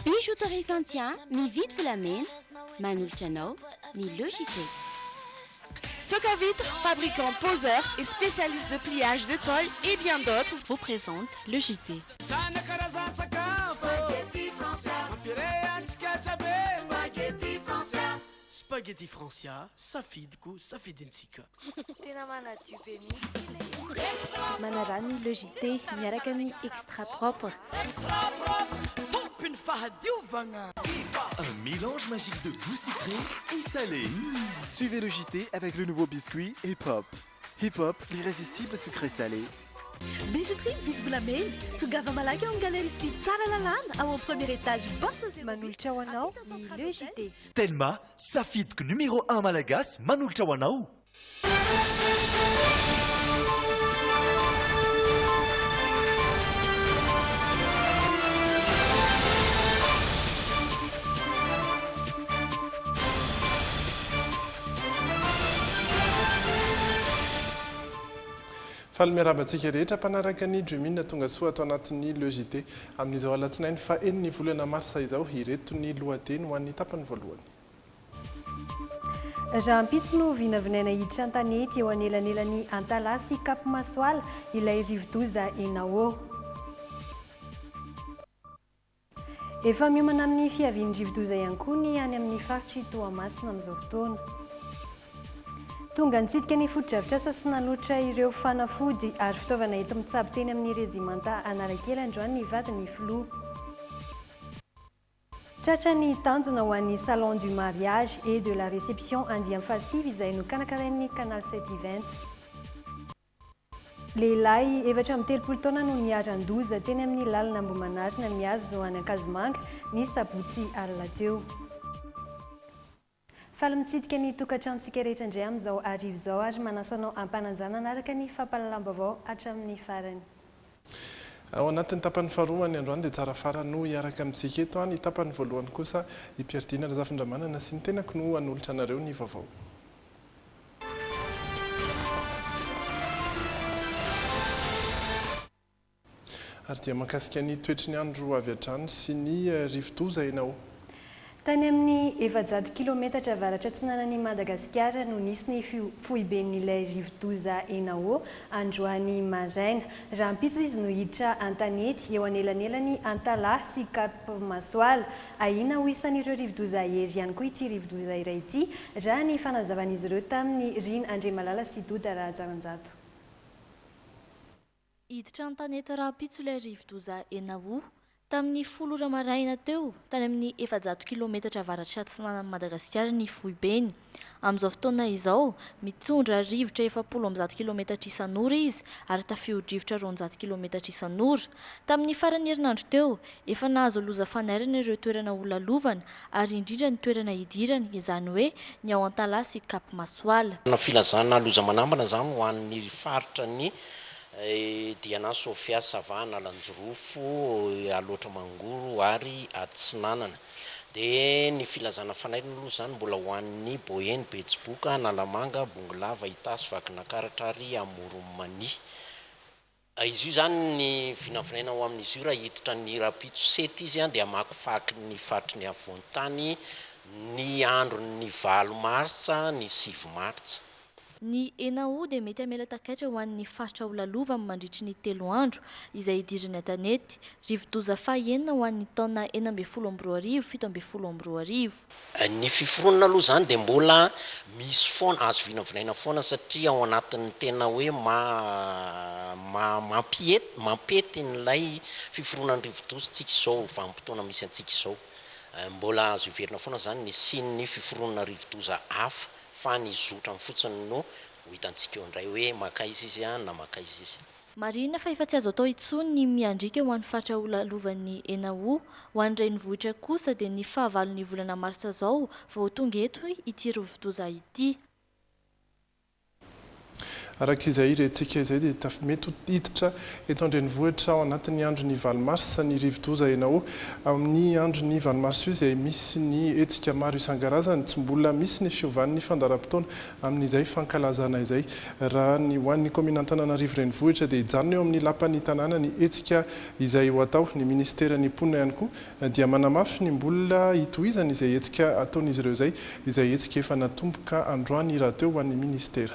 Bijouterie Santia mividy volamena manolotra anao ny Le JT. Socavitre, fabricant, poseur et spécialiste de pliage de tôle et bien d'autres, vous présente le JT. Spaghetti Francia, safidiko, safidintsika. Tena manadio be mihitsy ilay izy. Manaraha ny Le JT miaraka amin'ny Extra Propre. Extra propre, tompon'ny fahadiovagna. Un mélange magique de goût sucré et salé. Suivez le JT avec le nouveau biscuit Hip Hop. Hip Hop, l'irrésistible sucré salé. Bijouterie mividy volamena, tongava malaky ao amin'ny galerie sivy Tsaralalàna ao amin'ny premier étage box 08. Manolotra ho anao ny Le JT. Telma, safidiko numéro un malagasy manolotra ho anao. Faly miarahaba antsika rehetra mpanaraka ny Dream'in tonga soa ato anatin'ny Le JT amin'izao alatsinainy faha-enin'ny volana marsa izao. Ireto ny lohateny ho an'ny tapany voalohany. Rahampitso no vinavinaina hiditra an-tanety eo anelanelan'i Antalaha sy Cap Masoala ilay rivodoza Enao. Efa miomana amin'ny fiavian'ny rivodoza ihany koa ny any amin'ny faritr'i Toamasina amin'izao fotoana. Tonga nitsidika ny fotodrafitrasa sy nanolotra ireo fanafody ary fitaovana enti-mitsabo teny amin'ny rezimanta Analakely androany ny vadin'ny filoha. Tratra ny tanjona ho an'ny Salon du mariage et de la réception andiany fahasivy izay nokarakarain'ny Canal 7 Events. Lehilahy 34 taona no niharan-doza teny amin'ny lalana Ambohimanarina mihazo any Ankazomanga ny sabotsy alina teo. Faly mitsidika ny tokantranontsika rehetra indray amin'izao hariva izao ary manasa anao hampananjana hanaraka ny fampahalalam-baovao hatramin'ny farany. Ao anatin'ny tapany faharoa ny androany dia tsara fara no hiaraka amintsika eto. Ny tapany voalohany kosa i Pierre Dina Razafindramanana sy ny tenako no hanolotra anareo ny vaovao. Ary dia mahakasika ny toetry ny andro avy hatrany sy ny rivodoza ianao. Tany amin'ny 400 kilometatra avaratra atsinanan'i Madagasikara no nisy ny foiben'ilay rivodoza Enao androany maraina. Rahampitso izy no hiditra an-tanety eo anelanelan'i Antalaha sy Cap Masoala. Ahiana ho isan'ireo rivodoza hery ihany koa ity rivodoza iray ity, raha ny fanazavan'izy ireo tamin'i Rina Andriamalala sy Doda Rahajaranjato. Hiditra an-tanety rahampitso ilay rivodoza Enawo. Tamin'ny folo ora maraina teo, tany amin'ny 400 kilometatra avaratra atsinanan'i Madagasikara ny foibeny. Amin'izao fotoana izao, mitondra rivotra 140 kilometatra isan'ora izy ary tafio-drivotra 200 kilometatra isan'ora. Tamin'ny faran'ny herinandro teo, efa nahazo loza fanairana ireo toerana ho lalovana ary indrindra ny toerana hidirany, izany hoe ny ao Antalaha sy Cap Masoala. Filazana loza manambana izany ho an'ny faritra ny Diana, Sofia, Sava, Analanjirofo, Alaotra Mangoro ary Atsinanana. Dia ny filazana fanairana aloha izany mbola ho an'ny Boeny, Betsiboka, Analamanga, Bongolava, Itasy, Vakinankaratra ary Amoron'i Mania. Izy io izany ny vinavinaina ho amin'izy io raha hiditra ny rahampitso sept izy dia hamakivaky ny faritry ny afovoan-tany ny andron'ny valo martsa ny sivy martsa. Ny Enawo dia mety hamela takaitra ho an'ny faritra ho lalovany mandritry ny telo andro, izay hidirany an-tanety. Rivodoza faha-enina ho an'ny taona 2016, 2017. Ny fiforonana aloha izany dia mbola misy foana, azo vinavinaina foana satria ao anatin'ny tena hoe maha maha mampiety mampety an'ilay fiforonan'ny rivodoza tsika izao vanim-potoana misy antsika izao. Mbola azo heverina foana izany ny hisian'ny fiforonana rivodoza hafa fa ny zotrany fotsiny no ho hitantsika eo indray hoe mankaiza izy na mankaiza izy. Marihina fa efa tsy azo atao intsony ny miandriaka ho an'ny faritra ho lalovan'ny Enawo. Ho an'ny renivohitra kosa dia ny fahavalon'ny volana martsa izao vao ho tonga eto ity rivodoza ity. Araka izay rentsika izay dia mety ho hiditra eto an-drenivohitra ao anatin'ny andron'ny valo marsa ny rivodoza Enawo. Amin'ny andron'ny valo marsa io izay misy ny hetsika maro isan-karazany. Tsy mbola misy ny fiovan'ny fandaharam-potoana amin'izay fankalazana izay. Raha ny ho an'ny kaominina Antananarivo Renivohitra dia hijanona eo amin'ny lapan'ny tanàna ny hetsika izay ho atao. Ny minisiteran'ny mponina ihany koa dia manamafy ny mbola hitohizany izay hetsika ataon'izy ireo izay, izay hetsika efa natomboka androany rahateo ho an'ny minisitera.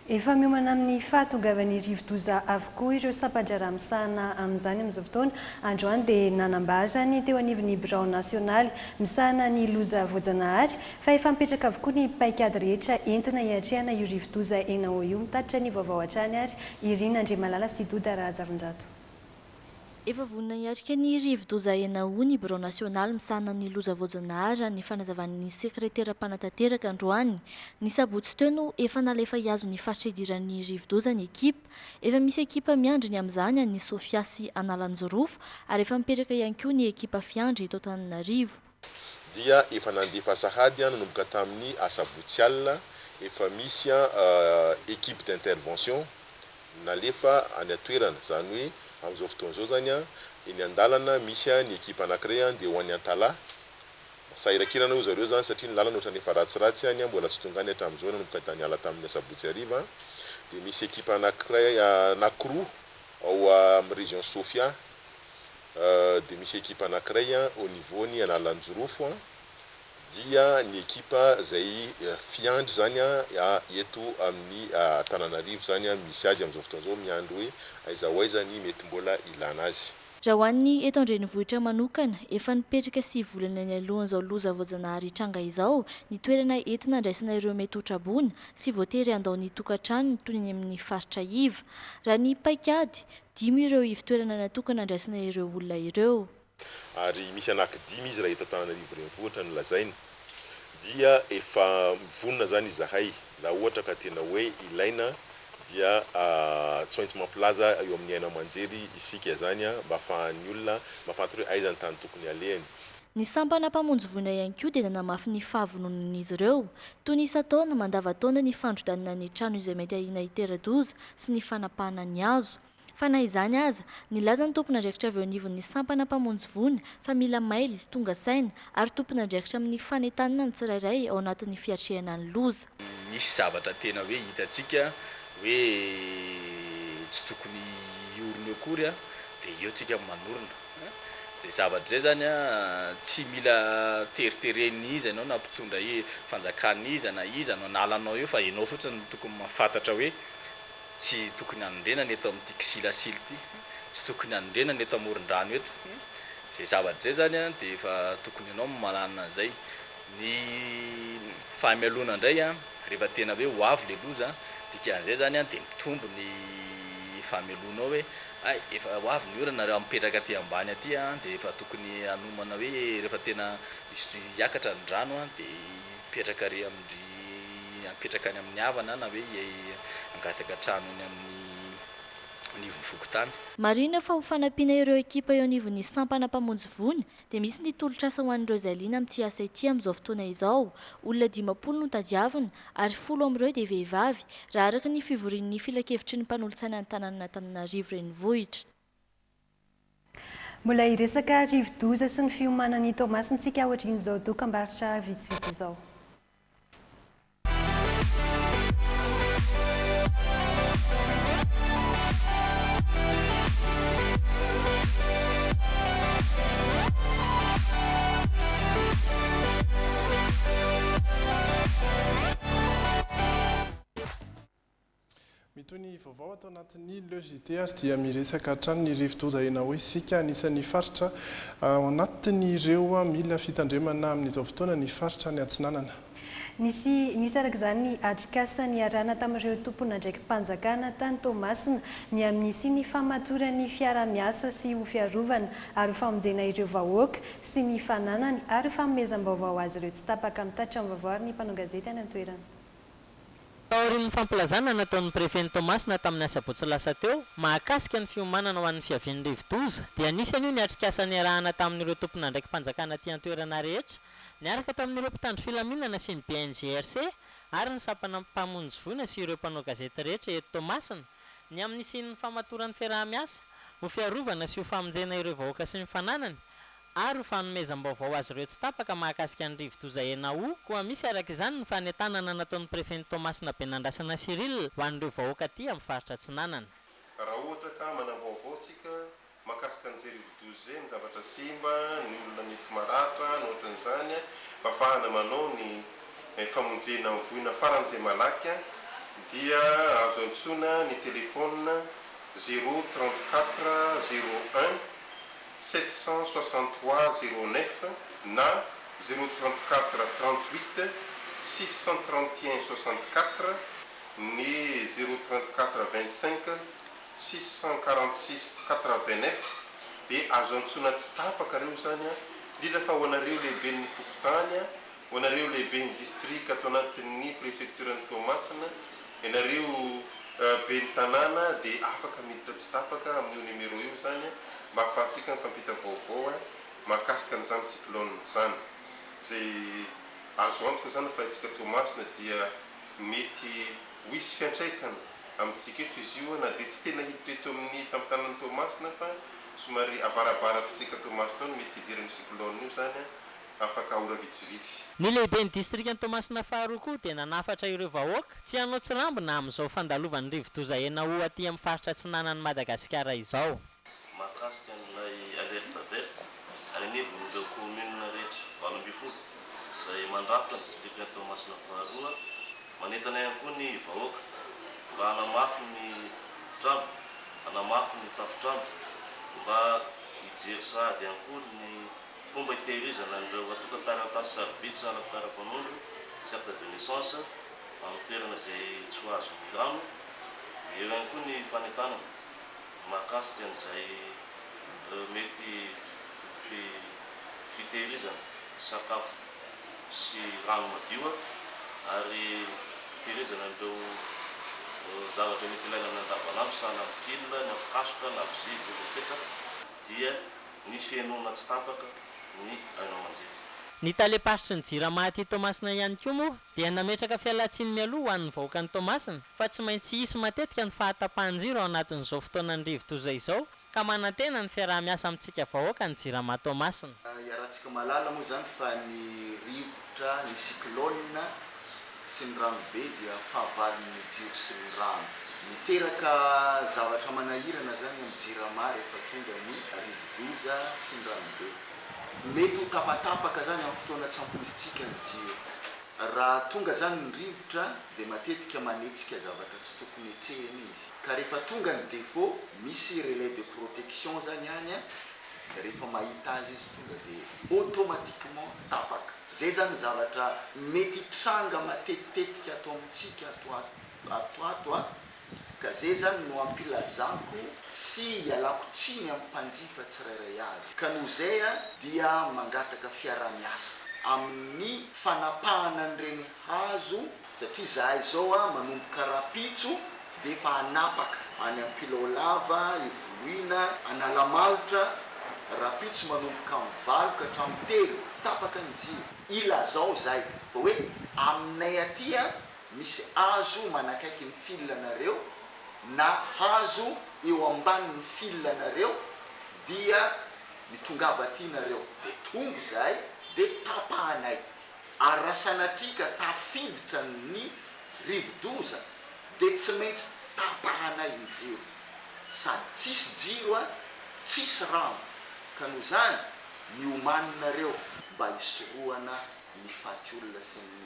Efa miomana amin'ny fahatongavan'ny rivodoza avokoa ireo sampan-draharaha misahana amin'izany amin'izao fotoana. Androany dia nanambara ny teo anivon'ny birao nasionaly misahana ny loza voajanahary fa efa mipetraka avokoa ny paikady rehetra entina hiatrehana io rivodoza Enao io. Mitatitra ny vaovao hatrany ary i Rina Andriamalala sy Doda Rahajarinjato. Efa vonona hiatrika ny rivodoza Enawo ny birao nasionaly misahana ny loza voajanahary raha ny fanazavan'ny sekretera mpanatanteraka androany. Ny sabotsy teo no efa nalefa hihazo ny faritra idiran'ny rivodoza ny ekipa. Efa misy ekipa miandry ny amin'izany any Sofia sy Analanjirofo ary efa mipetraka ihany koa ny ekipa fiandry eto Antananarivo. Dia efa nandefa sahady nanomboka tamin'ny asabotsy alina, efa misy equipe d'intervention nalefa any an-toerana, izany hoe amin'izao fotoana izao izany eny an-dalana misy ny ekipa anankiray dia ho any Antalaha, sahirakirana hoy zareo izany satria ny lalana ohatran'ny efa ratsiratsy any, mbola tsy tonga any hatramin'izao nanomboka tany niala tamin'ny asabotsy hariva, dia misy ekipa anankiray anankiroa ao amin'ny région Sofia, dia misy ekipa anankiray au niveau ny Analanjirofo, dia ny ekipa izay fiandry izany eto amin'ny Antananarivo izany misy azy amin'izao fotoana izao miandry hoe aiza ho aiza ny mety mbola ilana azy. Raha ho an'ny eto an-drenivohitra manokana, efa nipetraka sivy volana nialohan'izao loza voajanahary hitranga izao ny toerana entina andraisana ireo mety ho traboina sy voatery handao ny tokantranony toy ny any amin'ny faritra iva. Raha ny paikady, dimy ireo ivon-toerana natokana andraisana ireo olona ireo. ary misy anaky dimy izy raha eto Antananarivo renivohitra no lazaina, dia efa mivonona zany izahay raha ohatra ka tena hoe ilaina dia tsy maintsy mampilaza eo amin'ny haino aman-jery isika zany mba afahan'ny olona mahafantatra hoe aiza ny tany tokony alehany. Ny sampana mpamonjy voina ihany koa dia nanamafy ny fahavononan'izy ireo. Toy ny isan-taona, mandavantaona ny fandrodanana ny trano izay mety ahiana hitera-doza sy ny fanapahana ny hazo. Fa na izany aza, nilaza ny tompon'andraikitra avy eo anivon'ny sampana mpamonjy voina fa mila mailo, tonga saina ary tompon'andraikitra amin'ny fanentanana ny tsirairay ao anatin'ny fiatrehana ny loza. Misy zavatra tena hoe hitantsika hoe tsy tokony hiorina eo akory dia eo tsika manorina. Izay zavatra izay zany tsy mila teriteren'iza ianao na mpitondra fanjakana iza na iza no hanala anao eo fa ianao fotsiny no tokony mahafantatra hoe Tsy tokony hanorenana eto amin'ity kisilasily ity, tsy tokony hanorenana eto amoron-drano eto. Izay zavatra izay izany dia efa tokony ianao no mahalana an'izay. Ny fahamelona indray, rehefa tena hoe ho avy ilay loza, dikan'izay izany dia mitombo ny fahamelonao hoe hay efa ho avy ny orana raha mipetraka aty ambany aty dia efa tokony hanomana hoe rehefa tena hisy hiakatra ny rano dia hipetraka ary amin-dry Hipetraka any amin'ny havana na hoe hangataka trano eny amin'ny anivon'ny fokontany. Marihina fa ho fanampiana ireo ekipa eo anivon'ny sampana mpamonjy voina dia misy ny tolotr'asa ho an'ireo izay liana amin'ity asa ity amin'izao fotoana izao. Olona 50 no tadiavina ary folo amin'ireo dia vehivavy, raha araka ny fivorian'ny filankevitry ny mpanolotsaina ny tanànan'Antananarivo Renivohitra. Mbola hiresaka rivodoza sy ny fiomanan'i Toamasina isika aorian'izao dokambarotra vitsivitsy izao. Mitohy ny vaovao ato anatin'ny Le JT ary dia miresaka hatrany ny rivodoza Enawo isika. Anisan'ny faritra ao anatin'ireo mila fitandremana amin'izao fotoana ny faritra any Atsinanana. Nisy nisy araka izany ny atrikasa niarahana tamin'ireo tompon'andraiki-panjakana tany Toamasina ny amin'ny hisian'ny famatoran'ny fiaraha-miasa sy ho fiarovana ary ho famonjena ireo vahoaka sy ny fananany ary ho fanomezam-baovao azy ireo tsy tapaka. Mitatitra ny vaovao ary ny mpanao gazety any an-toerana. Taorian'ny fampilazana nataon'ny prefen'i Toamasina tamin'ny asabotsy lasa teo, mahakasika ny fiomanana ho an'ny fiavian'ny rivodoza, dia nisy anio ny atrikasa niarahana tamin'ireo tompon'andraiki-panjakana aty an-toerana rehetra. Niaraka tamin'ireo mpitandro filaminana sy ny BNGRC ary ny sampana mpamonjy voina sy ireo mpanao gazety rehetra eto Toamasina ny amin'ny hisian'ny famatoran'ny fiaraha-miasa ho fiarovana sy ho famonjena ireo vahoaka sy ny fananany ary ho fanomezam-baovao azy ireo tsy tapaka mahakasika ny rivodoza Enawo. Koa misy araka izany ny fanentanana nataon'ny prefen'i Toamasina Benandrasana Cyril ho an'ireo vahoaka aty amin'ny faritra Atsinanana. Raha ohatra ka manam-baovao tsika Mahakasika an'izay rivodoza izay, ny zavatra simba, ny olona mety maratra, ny ohatran'izany, mba afahana manao ny famonjena ny voina faran'izay malaky dia azo antsoina ny téléphone zéro 34 zéro un 763 zéro neuf na zéro 34 38 631 64 ny zéro 34 25 646 89 dia azo antsoina tsy tapaka reo zany an, indrindra fa ho anareo lehiben'ny fokontany an, ho anareo lehiben'ny district ato anatin'ny préfecture an'i Toamasina, ianareo ben'ny tanàna dia afaka miditra tsy tapaka amin'io numéro io zany an, mba ahafahantsika mifampita vaovao an, mahakasika an'izany cyclone zany. Izay azo antoka zany fa itsika Toamasina dia mety ho hisy fiantraikany amintsika eto izy io na dia tsy tena hiditra eto amin'ny tampon-tanan'i Toamasina fa somary avarabaratr'tsika Toamasina ao no mety hidiran'io cyclone io izany afaka ora vitsivitsy. Ny lehiben'ny distrikan'i Toamasina faharoa koa dia nanafatra ireo vahoaka tsy hanao tsirambina amin'izao fandalovan'ny rivodoza Enawo aty amin'ny faritra atsinanan'i Madagasikara izao. Mahakasika an'ilay alerte verte any anivon'ireo kaominina rehetra 18 izay mandrafitra ny distrikan'i Toamasina faharoa. Manentana ihany koa ny vahoaka mba hanamafy ny hoditrano, hanamafy ny tafontrano, mba hijery sahady ihany koa ny fomba hitehirizana an'ireo antontan-taratasy sarobidy sahala amin'ny kara-panondro sy acte de naissance amin'ny toerana izay tsy ho azon'ny rano. Eo ihany koa ny fanentanana. Mahakasika an'izay mety fitehirizana sakafo sy rano madio ary fitehirizana an'ireo zavatra mety ilaina amin'ny andavanandro sahala amin'ny pile, ny afokasoka, labozia, etc etc dia ny fihenoana tsy tapaka ny haino aman-jery. Ny talem-paritry ny Jirama aty Toamasina ihany koa moa dia nametraka fialan-tsiny mialoha ho an'ny vahoakan'i Toamasina fa tsy maintsy hisy matetika ny fahatapahan-jiro ao anatin'izao fotoanan'ny rivodoza izao ka manantena ny fiaraha-miasa amintsika vahoaka ny Jirama Toamasina. Iarahantsika mahalala moa izany fa ny rivotra, ny cyclone sy ny ranobe dia fahavalon'ny jiro sy ny rano. Miteraka zavatra manahirana izany amin'ny Jirama rehefa tonga ny rivodoza sy ny ranobe. Mety ho tapatapaka zany amin'ny fotoana tsy ampoizintsika ny jiro. Raha tonga zany ny rivotra dia matetika manetsika zavatra tsy tokony hetsehina izy. Ka rehefa tonga ny défaut, misy relais de protection zany any an, rehefa mahita azy izy tonga dia automatiquement tapaka. Zay zany ny zavatra mety hitranga matetitetika ato amintsika ato ato ato an. Ka zay zany no ampilazako sy ialako tsiny amin'ny mpanjifa tsirairay avy. Ka noho zay dia mangataka fiaraha-miasa amin'ny fanapahana an'ireny hazo satria zahay zao manomboka rapitso dia efa hanapaka any Ampilaolava, Ivoloina, Analamalotra, rapitso manomboka amin'ny valo ka hatramin'ny telo tapaka ny jiro. Ilazao zahay fa hoe aminay aty Misy hazo manakaiky ny fil nareo na hazo eo ambanin'ny fil nareo dia mitongava aty nareo de tonga izahay de tapahanay ary raha sanatria ka tafiditra ny rivodoza de tsy maintsy tapahanay ny jiro sady tsisy jiro a tsisy rano ka noho izany miomaninareo mba hisorohana ny faty olona sy ny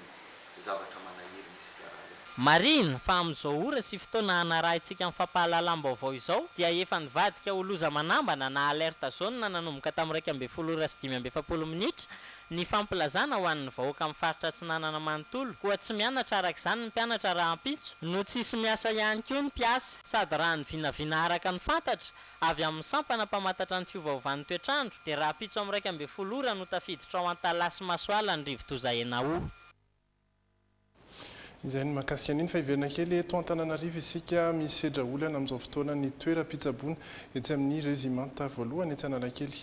zavatra manahirana isika raha. Marihina fa amin'izao ora sy fotoana hanarahintsika ny fampahalalam-baovao izao dia efa nivadika ho loza manambana na alerte jaune nanomboka tamin'ny 11 ora sy 45 minitra ny fampilazana ho an'ny vahoaka amin'ny faritra Atsinanana manontolo koa tsy mianatra araka izany ny mpianatra rahampitso no tsisy miasa ihany koa ny mpiasa sady raha ny vinavina araka ny fantatra Avy amin'ny sampana mpamantatra ny fiovaovan'ny toetr'andro dia rahampitso amin'ny 11 ora no tafiditra ao Antalaha sy Masoala ny rivodoza Enawo. Izay ny mahakasika an'iny fa hiverina kely eto Antananarivo isika, misedra olana amin'izao fotoana ny toeram-pitsaboana etsy amin'ny Rezimanta voalohany etsy Analakely.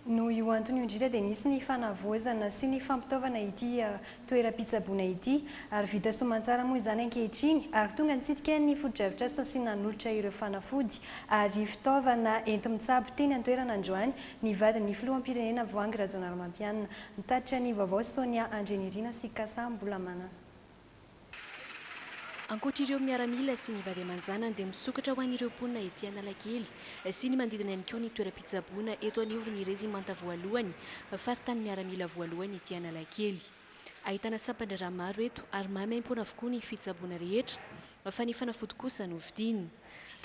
Noho io antony io indrindra dia nisy ny fanavaozana sy ny fampitaovana ity toeram-pitsaboana ity ary vita soamantsara moa izany ankehitriny ary tonga nitsidika ny fotodrafitrasa sy nanolotra ireo fanafody ary fitaovana enti-mitsabo teny an-toerana androany ny vadin'ny filoham-pirenena Voahangy Rajaonarimampianina. Mitatitra ny vaovao Sonia Andrianirina sy Kasa Mbolamanana. Ankoatra ireo miaramila sy ny vady aman-janany dia misokatra ho an'ireo mponina ety Analakely sy ny manodidina ihany koa ny toeram-pitsaboana eto anivon'ny rezimanta voalohany, faritany miaramila voalohany ety Analakely. Ahitana sampan-draharaha maro eto ary maimaimpoana avokoa ny fitsaboana rehetra fa ny fanafody kosa no vidiana.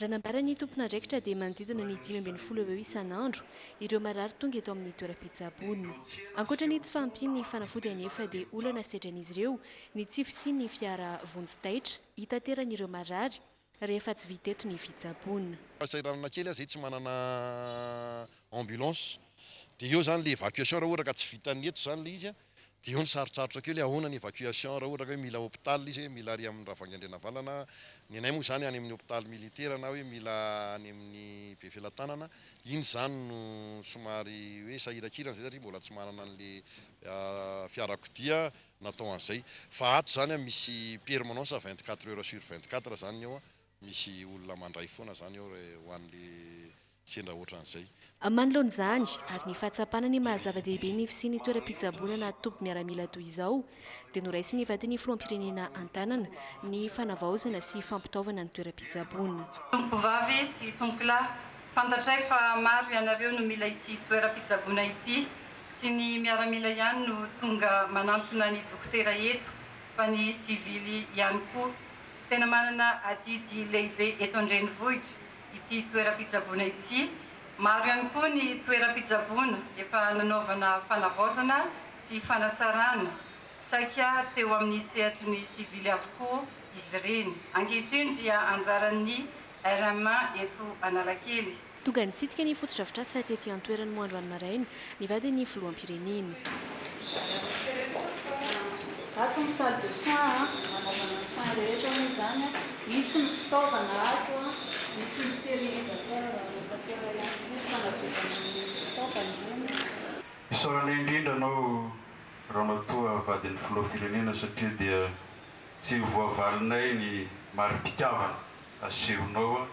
Raha nambaran'ny tompon'andraikitra dia manodidina ny 15 eo ho eo isan'andro ireo marary tonga eto amin'ny toeram-pitsaboana. Ankoatra ny tsy fahampian'ny fanafody anefa dia olana sedrain'izy ireo ny tsy fisian'ny fiara vonjy taitra hitateran'ireo marary rehefa tsy vita eto ny fitsaboana. Fahasahiranana kely aza tsy manana ambulance dia eo zany le évacuation raha ohatra ka tsy vitan'ny eto zany le izy a, dia eo no sarotsarotra kely hoe ahoana ny évacuation raha ohatra ka hoe mila hôpital izy hoe mila ary amin'ny Ravoahangy Andrianavalana, ny anay moa zany any amin'ny hôpitaly militaire na hoe mila any amin'ny Befelatanana, iny zany no somary hoe sahirakirana zay satria mbola tsy manana an'le fiarakodia natao an'izay fa ato zany an misy permanence 24 heures sur 24 zany ny ao an, misy olona mandray foana zany ao ho an'le sendra ohatran'izay. Manoloana izany, ary ny fahatsapana ny maha zava-dehibe ny fisian'ny toeram-pitsaboana na toby miaramila toy izao, dia noraisin'ny vadin'ny filoham-pirenena an-tanana ny fanavaozana sy fampitaovana ny toeram-pitsaboana. Tompokovavy sy tompokolahy, fantatray fa maro ianareo no mila ity toeram-pitsaboana ity Tsy ny miaramila ihany no tonga manantona ny dokotera eto fa ny sivily ihany koa. Tena manana adidy lehibe eto an-drenivohitra ity toeram-pitsaboana ity. Maro ihany koa ny toeram-pitsaboana efa nanaovana fanavaozana sy fanatsarana saika teo amin'ny sehatry ny sivily avokoa izy ireny. Ankehitriny dia anjaran'ny RMA eto Analakely. Tonga nitsidika ny fotodrafitrasa tety an-toerana moa androany maraina ny vadin'ny filoham-pirenena. Ato ny salle de soins a, anaovana ny soins rehetra moa izany a, misy ny fitaovana ato a, misy ny stérilisateur rotateur ihany koa fanadiovana ny fitaovana ireny. Isaorana indrindra anao Ramatoa vadin'ny Filoham-pirenena satria dia tsy ho voavalinay ny mari-pitiavana asehonao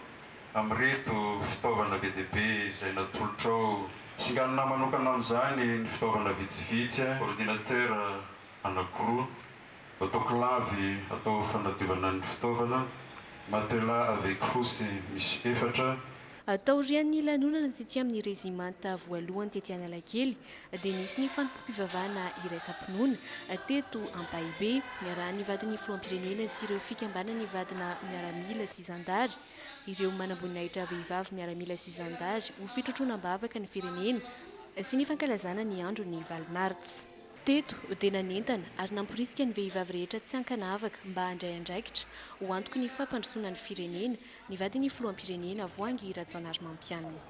Amin'ireto fitaovana be dia be izay natolotrao. Singanina manokana amin'izany ny fitaovana vitsivitsy, ordinateur anankiroa, autoclave atao fanadiovana ny fitaovana, matelas avec housse misy efatra. Taorian'ny lanonana tety amin'ny rezimanta voalohany tety Analakely dia nisy ny fanompoam-pivavahana iraisam-pinoana teto Ampahibe, niarahan'ny vadin'ny filoham-pirenena sy ireo fikambanan'ny vadina miaramila sy zandary. ireo manamboninahitra vehivavy miaramila sy zandary ho fitrotroana am-bavaka ny firenena sy ny fankalazana ny andron'ny valo martsa. Teto dia nanentana ary namporisika ny vehivavy rehetra tsy ankanavaka mba handray andraikitra ho antoky ny fampandrosoana ny firenena ny vadin'ny filoham-pirenena Voahangy Rajaonarimampianina.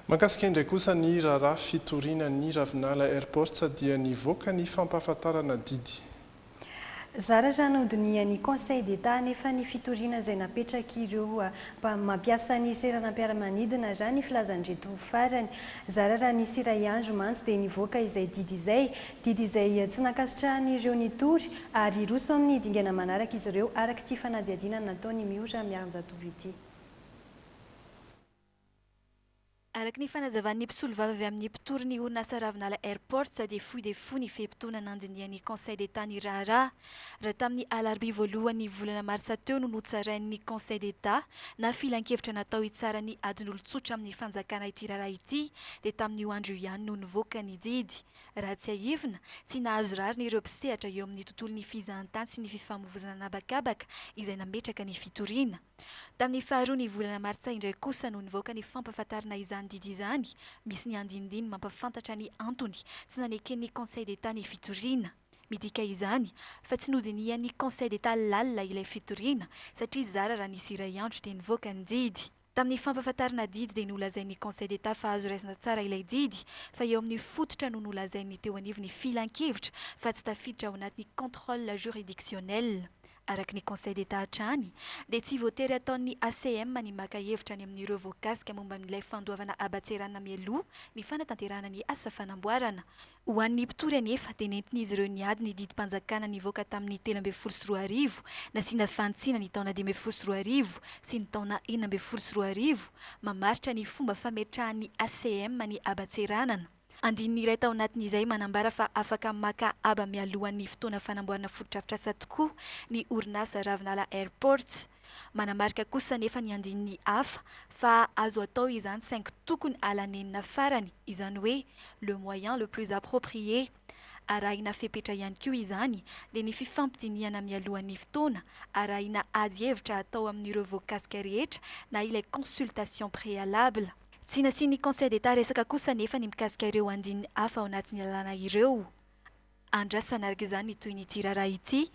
Mahakasika indray kosa ny raharaha fitoriana ny Ravinala Airports dia nivoaka ny fampahafantarana didy. Zara raha nodinihan'ny Conseil d'Etat anefa ny fitoriana izay napetrak'ireo mampiasa ny seranam-piaramanidina raha ny filazan'ireto farany. Zara raha nisy iray andro mantsy dia nivoaka izay didy izay, didy izay tsy nankasitrahan'ireo nitory ary hiroso amin'ny dingana manaraka izy ireo araka ity fanadihadiana nataon'i Miora Miarinjatovo ity. Araka ny fanazavan'ny mpisolovava avy amin'ny mpitory ny orinasa Ravinala Airports dia fohy dia fohy ny fe-potoana nandinihan'ny Conseil d'Etat ny raharaha. Raha tamin'ny alarobia voalohan'ny volana marsa teo no notsarain'ny Conseil d'Etat na filankevitra natao hitsara ny adin'olon-tsotra amin'ny fanjakana ity raharaha ity dia tamin'io andro io ihany no nivoaka ny didy. Raha tsiahivina, tsy nahazo rariny ireo mpisehatra eo amin'ny tontolon'ny fizahantany sy ny fifamoivoizana an'habakabaka izay nametraka ny fitoriana. Tamin'ny faharoa ny volana martsa indray kosa no nivoaka ny fampahafantarana izany didy izany, misy ny andinindiny mampafantatra ny antony tsy naneken'ny Conseil d'Etat ny fitoriana. Midika izany fa tsy nodinihan'ny Conseil d'Etat lalina ilay fitoriana satria zara raha nisy iray andro dia nivoaka ny didy. Tamin'ny fampahafantarana didy dia nolazain'ny Conseil d'Etat fa azo raisina tsara ilay didy fa eo amin'ny fototra no nolazain'ny teo anivon'ny filankevitra fa tsy tafiditra ao anatin'ny contrôle juridictionnel. Araka ny Conseil d'Etat hatrany dia tsy voatery ataon'ny ACM ny maka hevitra any amin'ireo voakasika momba an'ilay fandoavana haban-tseranana mialoha ny fanatanterahana ny asa fanamboarana. Ho an'ny mpitory anefa dia nentin'izy ireo niady ny didim-panjakana nivoaka tamin'ny 2013, nasiana fanitsiana ny taona 2015 sy ny taona 2016, mamaritra ny fomba fametrahan'ny ACM ny haban-tseranana. Andininy iray tao anatin'izay manambara fa afaka maka haba mialohan'ny fotoana fanamboarana fotodrafitrasa tokoa ny orinasa Ravinala Airports. Manamarika kosa anefa ny andininy hafa fa azo atao izany saingy tokony alanenina farany, izany hoe le moyen le plus approprié. Arahina fepetra ihany koa izany dia ny fifampidinihana mialohan'ny fotoana, arahina ady hevitra atao amin'ireo voakasika rehetra na ilay consultation préalable. Tsy nasian'ny Conseil d'Etat resaka kosa anefa ny mikasika ireo andininy hafa ao anatin'ny lalàna ireo. Andrasana araka izany ny tohin'ity raharaha ity.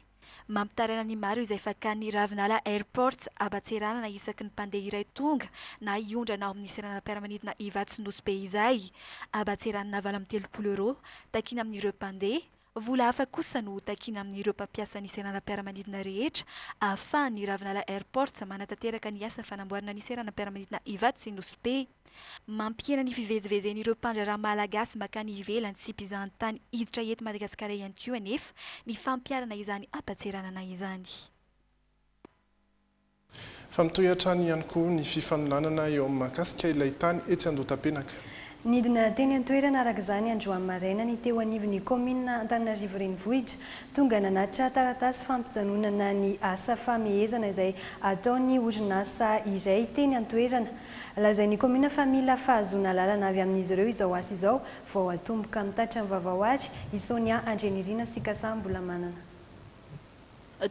Mampitaraina ny maro izay fakan'ny Ravinala Airports haban-tseranana isaky ny mpandeha iray tonga na hiondrana ao amin'ny seranam-piaramanidina Ivato sy Nosy Be izay. Haban-tseranana 38 euros takiana amin'ireo mpandeha. Vola hafa kosa no hotakiana amin'ireo mpampiasa ny seranam-piaramanidina rehetra ahafahan'ny Ravinala Airports manatanteraka ny asa fanamboarana ny seranam-piaramanidina Ivato sy Nosy Be. Mampihena ny fivezivezen'ireo mpandraharaha malagasy mankany ivelany sy mpizahantany hiditra eto Madagasikara ihany koa anefa ny fampiharana izany haban-tseranana izany. Fa mitohy hatrany ihany koa ny fifanolanana eo amin'ny mahakasika ilay tany etsy Andohatapenaka. Nidina teny an-toerana araka izany androany maraina ny teo anivon'ny kaominina Antananarivo Renivohitra. Tonga nanatitra taratasy fampijanonana ny asa famehezana izay ataon'ny orinasa iray teny an-toerana. Lazain'ny kaominina fa mila fahazoana alalana avy amin'izy ireo izao asa izao vao hatomboka. Mitatitra ny vaovao àry i Sonia Andrianirina sy Kasa Mbolamanana.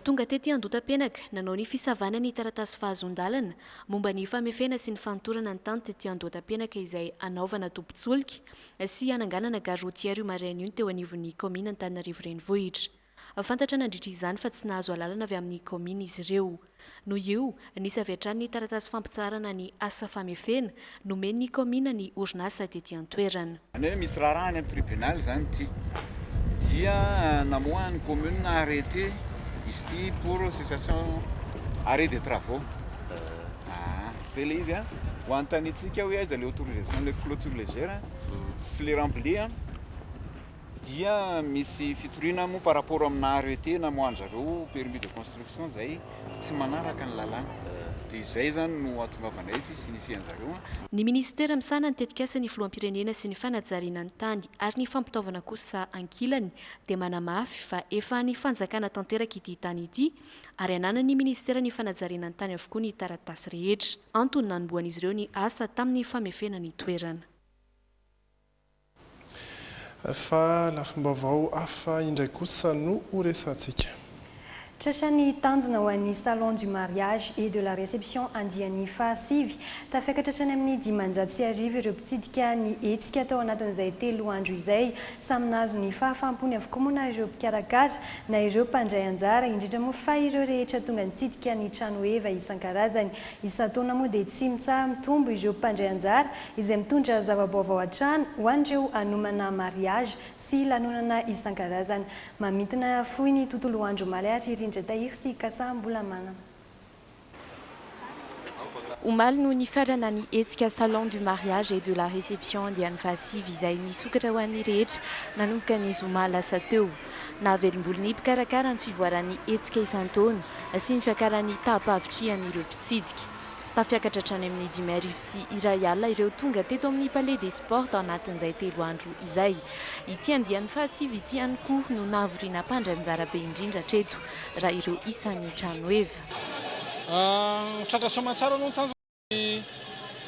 Tonga tety Andotapenaka, nanao ny fisavana ny taratasy fahazoan-dalana momba ny famefena sy ny fanotorana ny tany tety Andohatapenaka izay hanaovana tobin-tsolika sy hananganana gare routière io maraina io ny teo anivon'ny kaominina Antananarivo Renivohitra. Fantatra nandritra izany fa tsy nahazo alalana avy amin'ny kaominina izy ireo. Noho io, nisy avy hatrany ny taratasy fampitsaharana ny asa famefena nomen'ny kaominina ny orinasa tety an-toerana. Izany hoe misy raharaha any amin'ny tribunal izany ity. Dia namoahan'ny commune arrêté izy ity pour cessation arrêt des travaux. Ah, zay ilay izy an. Ho anontaniantsika hoe aiza ilay autorisation ilay clôture légère sy ilay remblai an. Dia misy fitoriana moa par rapport amina arrêté namoahan-dRareo permis de construction izay tsy manaraka ny lalàna. Dia izay izany no hahatongavanay eto hi-signifier-njareo. Ny minisitera misahana ny tetikasan'ny filoham-pirenena sy ny fanajariana ny tany ary ny fampitaovana kosa ankilany dia manamafy fa efa an'ny fanjakana tanteraka ity tany ity ary ananan'ny minisiteran'ny fanajariana ny tany avokoa ny taratasy rehetra. Antony nanombohan'izy ireo ny asa tamin'ny famefena ny toerana. Fa lafim-baovao hafa indray kosa no horesahantsika. Tratra ny tanjona ho an'ny Salon du mariage et de la réception andiany fahasivy. Tafiakatra hatrany amin'ny 1500 ireo mpitsidika ny hetsika tao anatin'izay telo andro izay. Samy nahazo ny fahafahampony avokoa moa na ireo mpikarakara na ireo mpandray anjara, indrindra moa fa ireo rehetra tonga nitsidika ny trano heva isan-karazany. Isan-taona moa dia tsy mitsaha-mitombo ireo mpandray anjara izay mitondra zava-baovao hatrany ho an'ireo hanomana mariage sy lanonana isan-karazany. Mamintina fohy ny tontolo andro omaly ary Rindra Tahiry sy Kasa Mbolamanana. Omaly no nifarana ny hetsika Salon du mariage et de la réception andiany fahasivy izay nisokatra ho an'ny rehetra nanomboka ny zoma lasa teo. Nahavelom-bolo ny mpikarakara ny fivoaran'ny hetsika isan-taona sy ny fiakaran'ny taham-pahavitrihan'ireo mpitsidika. Tafiakatra hatrany amin'ny 1051 ireo tonga teto amin'ny Palais des Sports tao anatin'izay telo andro izay. Ity andiany fahasivy ity ihany koa no nahavoriana mpandray anjara be indrindra hatreto, raha ireo isan'ny tranoheva. Tratra soamantsara aloha ny tanjona ity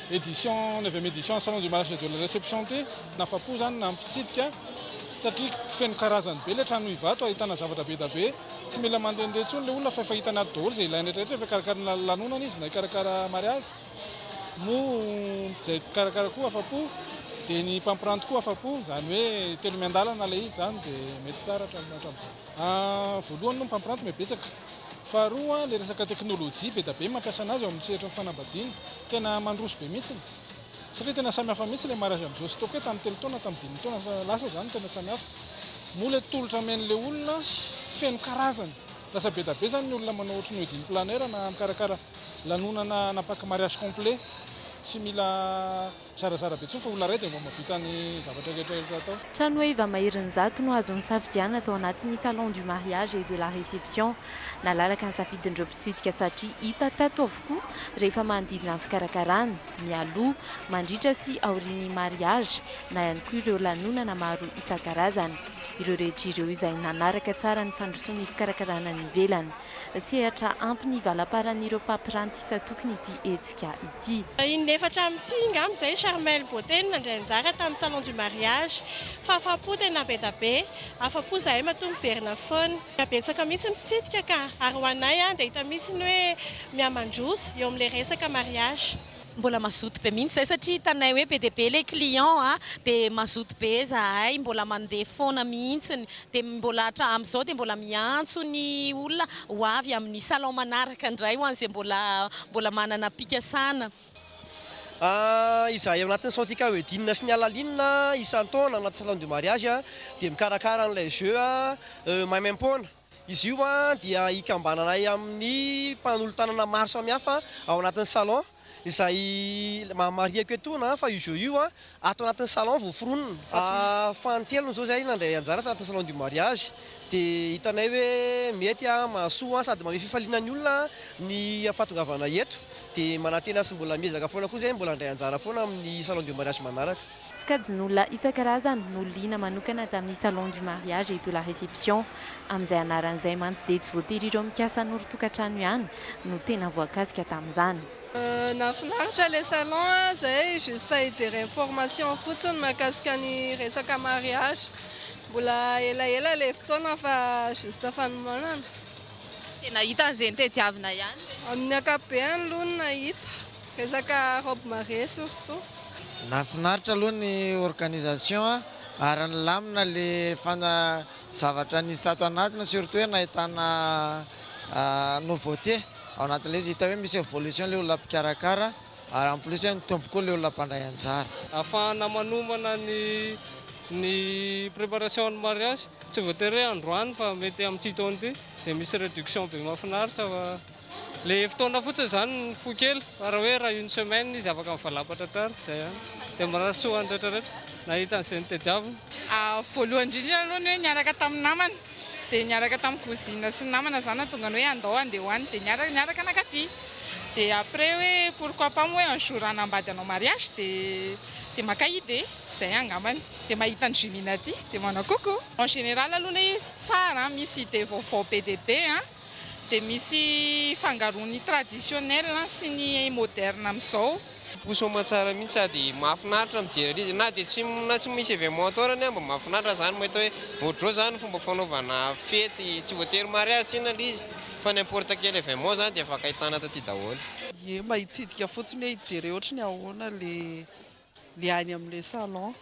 édition neuvième édition salon du mariage et de la réception ity. Nahafapo izany na mpitsidika satria feno karazany be ilay trano Ivato ahitana zavatra be dia be. Tsy mila mandehandeha intsony ilay olona fa efa hitany ato daholo izay ilainy rehetra rehetra, efa hikarakara lanonana izy na hikarakara mariazy. Moa izay mpikarakara koa afa-po, dia ny mpampiranty koa afa-po, izany hoe telo miandalana ilay izy izany dia mety tsara hatramin'izao. Voalohany aloha ny mpampiranty mihabetsaka, faharoa ilay resaka teknolojia be dia be mampiasa an'azy eo amin'ny sehatry ny fanambadiana, tena mandroso be mihitsy. Satria tena samy hafa mihitsy ilay mariage amin'izao sy toaka hoe tamin'ny telo taona, tamin'ny dimy taona lasa izany tena samy hafa. Moa ilay tolotra amen'ilay olona feno karazany. Lasa be da be zany ny olona manao ohatry ny wedding planner na mikarakara lanonana na-pack mariage complet. Tsy mila mizarazara be intsony fa olona iray dia mba mahavita ny zavatra rehetra rehetra atao. Tranoheva maherin'ny 100 no azo nisafidianana tao anatin'ny salon du mariage et de la réception. Nalalaka ny safidin'ireo mpitsidika satria hita tato avokoa rehefa manodidina ny fikarakarana, mialoha, mandritra sy aorian'ny mariage na ihany koa ireo lanonana maro isan-karazany. Ireo rehetra ireo izay nanaraka tsara ny fandrosoan'ny fikarakarana ny ivelany. Sehatra ampy ny valamparan'ireo mpampiranty isan-tokony ity hetsika ity. In'efatra amin'ity angamba izay Charmel Beauté no nandray anjara tamin'ny salon du mariage. Fahafahampo tena be da be. Afa-po izahay matoa miverina foana. Betsaka mihitsy ny mpitsidika ka. Ary ho anay dia hita mihitsy ny hoe mihamandroso eo amin'ilay resaka mariage. Mbola mazoto be mihitsy zahay satria hitanay hoe be dia be ilay client a, dia mazoto be zahay mbola mandeha foana mihitsiny, dia mbola hatramin'izao dia mbola miantso ny olona ho avy amin'ny salon manaraka indray ho an'izay mbola mbola manana pikasana. Izahay ao anatin'ny Santika Wedding sy ny Alaline isan-taona anaty salon du mariage dia mikarakara an'ilay jeu maimaimpoana. Izy io dia ikambananay amin'ny mpanolo-tanana maro samihafa ao anatin'ny salon izay marihiko etoana fa io jeu io ato anatin'ny salon vao foronina fa tsy fanintelony izao izahay nandray anjara tanatin'ny salon du mariage dia hitanay hoe mety mahasoa sady manome fifaliana ny olona ny fahatongavana eto dia manantena sy mbola miezaka foana koa izahay mbola handray anjara foana amin'ny salon du mariage manaraka. Sokajin'olona isan-karazany no liana manokana tamin'ny Salon du mariage et de la réception. Amin'izay anarany izay mantsy dia tsy voatery ireo mikasa hanorin-tokantrano ihany no tena voakasika tamin'izany. Nahafinaritra ilay salon zay juste hijery information fotsiny mahakasika ny resaka mariage. Mbola elaela ilay fotoana fa juste fanomanana. Dia nahita an'izay notediavina ihany ve? Amin'ny ankapobeny aloha no nahita. Resaka robe mariée surtout. Nahafinaritra aloha ny organisation ary nilamina le fana zavatra nisy tato anatiny surtout hoe nahitana nouveauté ao anatin'ilay izy, hita hoe misy évolution le olona mpikarakara ary en plus hoe nitombo koa le olona mpandray anjara. Ahafahana manomana ny ny préparation ny mariage, tsy voatery hoe androany fa mety amin'ity taona ity dia misy réduction be mahafinaritra fa Le fotoana fotsiny zany ny fo kely fa raha hoe raha une semaine izy afaka mivalapatra tsara zay ihany dia mirary soa an'ny rehetra rehetra nahita an'izay notediaviny. Voalohany indrindra aloha ny hoe niaraka tamin'ny namana dia niaraka tamin'ny cousine sy ny namana zany nahatonga ny hoe andao handeha ho any dia niaraka niaraka nankaty dia après hoe pourquoi pas moa hoe un jour hanambady hanao mariage dia dia maka idée zay angambany dia mahita an'i Jumina aty dia manao coucou. En général aloha ilay izy tsara misy idée vaovao be dia be an. Dia misy fangaroan'ny traditionnel sy ny moderne amin'izao. Poso aman-tsara mihitsy sady mahafinaritra mijery an'izy na dia tsy na tsy misy événement atao arany mba mahafinaritra zany mahita hoe ohatr'izao zany fomba fanaovana fety tsy voatery mariazy tsinona le izy fa n'importe quel événement zany dia afaka ahitana taty daholo. Ie, mba hitsidika fotsiny hoe hijery ohatry ny ahoana le le any amin'ilay salon.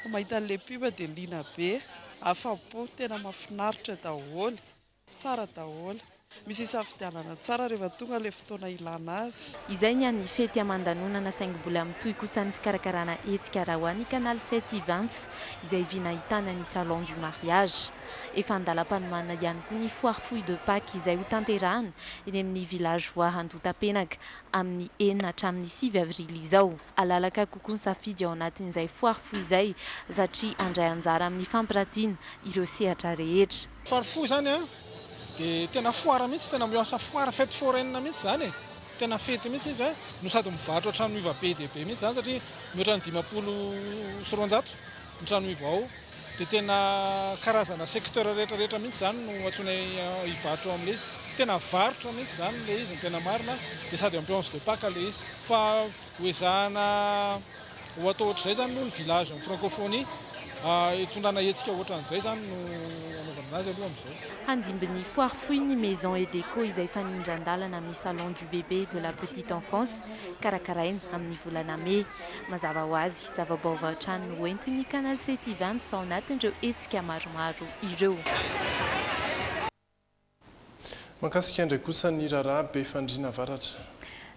Fa mahita an'ilay pub dia liana be, afa-po, tena mahafinaritra daholo. Tsara daholo. Misy isafidianana tsara rehefa tonga ilay fotoana ilana azy. Izay ny an'ny fety aman-danonana saingy mbola mitohy kosa ny fikarakarana hetsika raha ho an'ny Canal 7 Events izay vina ahitana ny Salon du Mariage. Efa an-dalam-panomanana ihany koa ny Foire Fouille de Pâques izay hotanterahana eny amin'ny Village Voara Andotapenaka amin'ny 6 hatramin'ny 9 avrily izao. Halalaka kokoa ny safidy ao anatin'izay Foire Fouille izay satria handray anjara amin'ny fampiratiana ireo sehatra rehetra. Foire fou zany an, de tena foire mihitsy, tena ambiance foire, fête foraine mihitsy zany e, tena fety mihitsy izy an, no sady mivarotra trano iva be dia be mihitsy zany satria mihoatra ny 250 ny trano iva ao, de tena karazana secteur rehetra rehetra mihitsy zany no antsoinay hivarotra ao amin'ilay izy, tena varotra mihitsy zany ilay izy ny tena marina, de sady ambiance de Pâques ilay izy, fa ho ezahana Ho atao ohatr'izay izany aloha ny village ny francophonie. Hitondrana hetsika ohatran'izay izany no hanaovana anazy aloha amin'izao. Handimby ny foire fohy ny Maison et Déco izay fanindran-dalana amin'ny Salon du bébé et de la petite enfance karakaraina amin'ny volana mey. Mazava ho azy, zava-baovao hatrany no hoentin'ny Canal 7 Events ao anatin'ireo hetsika maromaro ireo. Mahakasika indray kosa ny raharaha Befandriana Avaratra.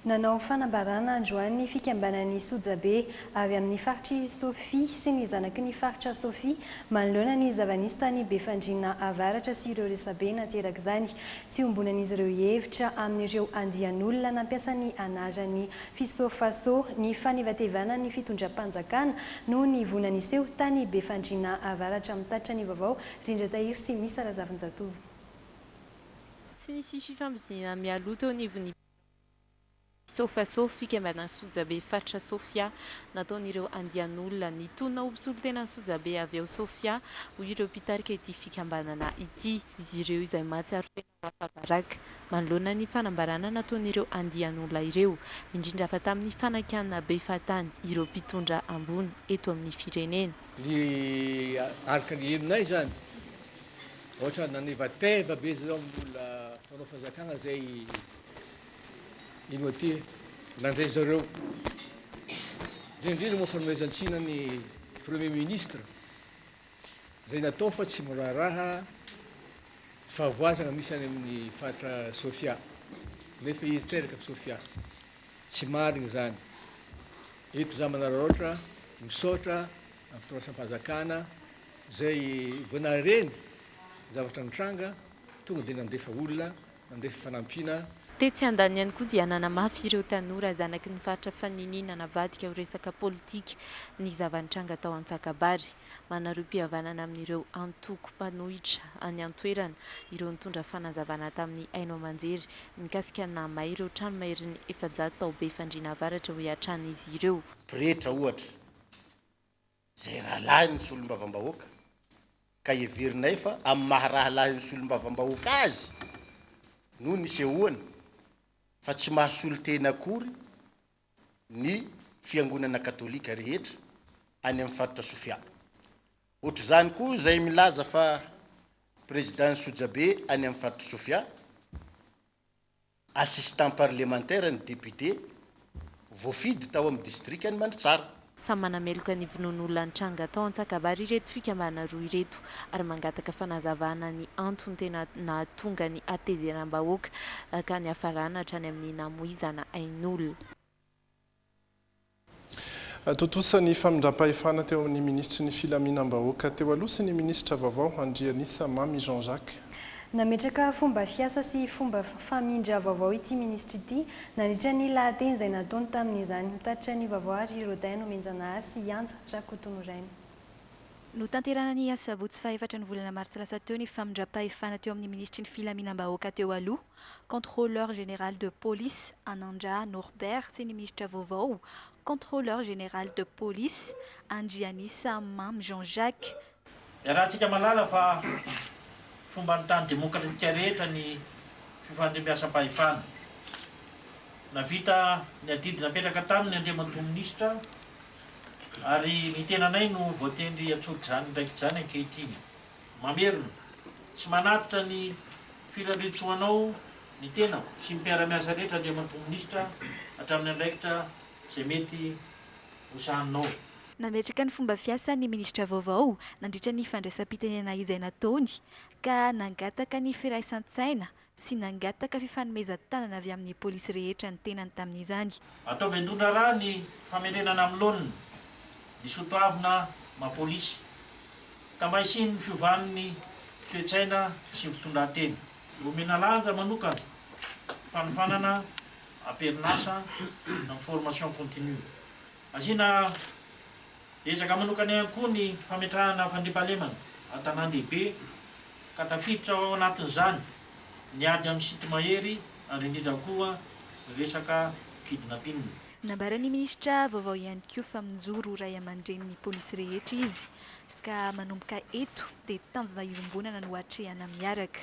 Nanao fanambarana androany ny fikambanan'ny sojabe avy amin'ny faritr'i Sofia sy ny zanaky ny faritra Sofia manoloana ny zava-nisy tany Befandriana Avaratra sy ireo resabe naterak'izany. Tsy iombonan'izy ireo hevitra amin'ireo andian'olona nampiasa ny anaran'ny Fisofaso ny fanevatevana ny fitondram-panjakana noho ny voina niseho tany Befandriana Avaratra. Mitatitra ny vaovao Rindra Tahiry sy Misa Razafinjatovo. Tsy nisy fifampidinihana mialoha teo anivon'ny Sofaso, fikambanan'ny sojabe faritra Sofia, nataon'ireo andian'olona nitonona ho mpisolotenan'ny sojabe avy ao Sofia, hoy ireo mpitarika ity fikambanana ity. Izy ireo izay mahatsiaro tena ho afa-baraka manoloana ny fanambarana nataon'ireo andian'olona ireo, indrindra fa tamin'ny fanakianana be fahatany ireo mpitondra ambony eto amin'ny firenena. Ny araka ny henonay izany, ohatra nanevateva be zareo amin'ny olona mpanao fanjakana izay ino aty nandray zareo, indrindra indrindra moa fanomezan-tsiny ny premier ministre izay natao fa tsy miraharaha fahavoazana misy any amin'ny faritra Sofia nefa izy teraka Sofia, tsy marina izany, eto za manararaotra misaotra amin'ny fitondrasam-panjakana izay vao nahareny zavatra nitranga tonga dia nandefa olona Nandefa fanampiana. Tetsy andaniny ihany koa dia nanamafy ireo tanora zanaky ny faritra Faniniana navadika ho resaka politika ny zava-nitranga tao Antsakabary. Manaroim-pihavanana amin'ireo antoko mpanohitra any an-toerana ireo nitondra fanazavana tamin'ny haino aman-jery mikasika ny nahamay ireo trano maherin'ny 400 tao Befandriana Avaratra hoy hatrany izy ireo. Pretra ohatra, izay rahalahin'ny solombavambahoaka, ka heverinay fa amin'ny maha rahalahin'ny solombavambahoaka azy no nisehoany fa tsy mahasolo tena akory ny fiangonana katolika rehetra any amin'ny faritra Sofia. Ohatr'izany koa izay milaza fa prezidan'ny sojabe any amin'ny faritra Sofia, Assistant parlementaire ny député voafidy tao amin'ny distrikan'i Mandritsara. Samy manameloka ny vonoan'olona nitranga tao Antsakabary ireto fikambanana roa ireto ary mangataka fanazavana ny antony tena nahatonga ny hatezeram-bahoaka ka niafarana hatrany amin'ny namoizana ain'olona. Tontosa ny famindram-pahefana teo amin'ny minisitry ny filaminam-bahoaka teo aloha sy ny minisitra vaovao Andrianisa Mamy Jean Jacques. Nametraka fomba fiasa sy fomba famindra vaovao ity minisitra ity nandritra ny lahateny izay nataony tamin'izany. Mitatitra ny vaovao ary Rodin Nomenjanahary sy Ianja Rakotonoraina. Notanterahina ny asabotsy fahefatra ny volana martsa lasa teo ny famindram-pahefana teo amin'ny minisitry ny filaminam-bahoaka teo aloha, Contrôleur Général de Police, Anandra Norbert sy ny minisitra vaovao, Contrôleur Général de Police, Andrianisa Mamy Jean Jacques. Iarahantsika mahalala fa fomban'ny tany demokratika rehetra ny fifandimbiasam-pahefana. Navita ny adidy napetraka taminy Andriamatoa Minisitra ary ny tenanay no voatendry hiantsoroka izany andraikitra izany ankehitriny. Mamerina sy manatitra ny firariantsoanao ny tenako sy ny mpiara-miasa rehetra Andriamatoa Minisitra hatramin'ny andraikitra izay mety ho sahaninao. Nametraka ny fomba fiasany ny minisitra vaovao nandritra ny fandraisam-pitenenana izay nataony ka nangataka ny firaisan-tsaina sy nangataka fifanomezan-tanana avy amin'ny polisy rehetra ny tenany tamin'izany. Ataovy an-doha-draharaha ny famerenana amin'ny laoniny ny soatoavina maha polisy, ka mba hisian'ny fiovan'ny toe-tsaina sy ny fitondran-tena. Omena lanja manokana ny fanofanana am-perinasa na ny formation continue. Asiana ezaka manokana ihany koa ny fametrahana fandriampahalemana an-tanàn-dehibe ka tafiditra ao anatin'izany ny ady amin'ny sinto-mahery ary indrindra koa ny resaka kidnapping. Nambaran'ny minisitra vaovao ihany koa fa mijoro ho ray aman-drenin'ny polisy rehetra izy ka manomboka eto dia tanjona iombonana no atrehana miaraka.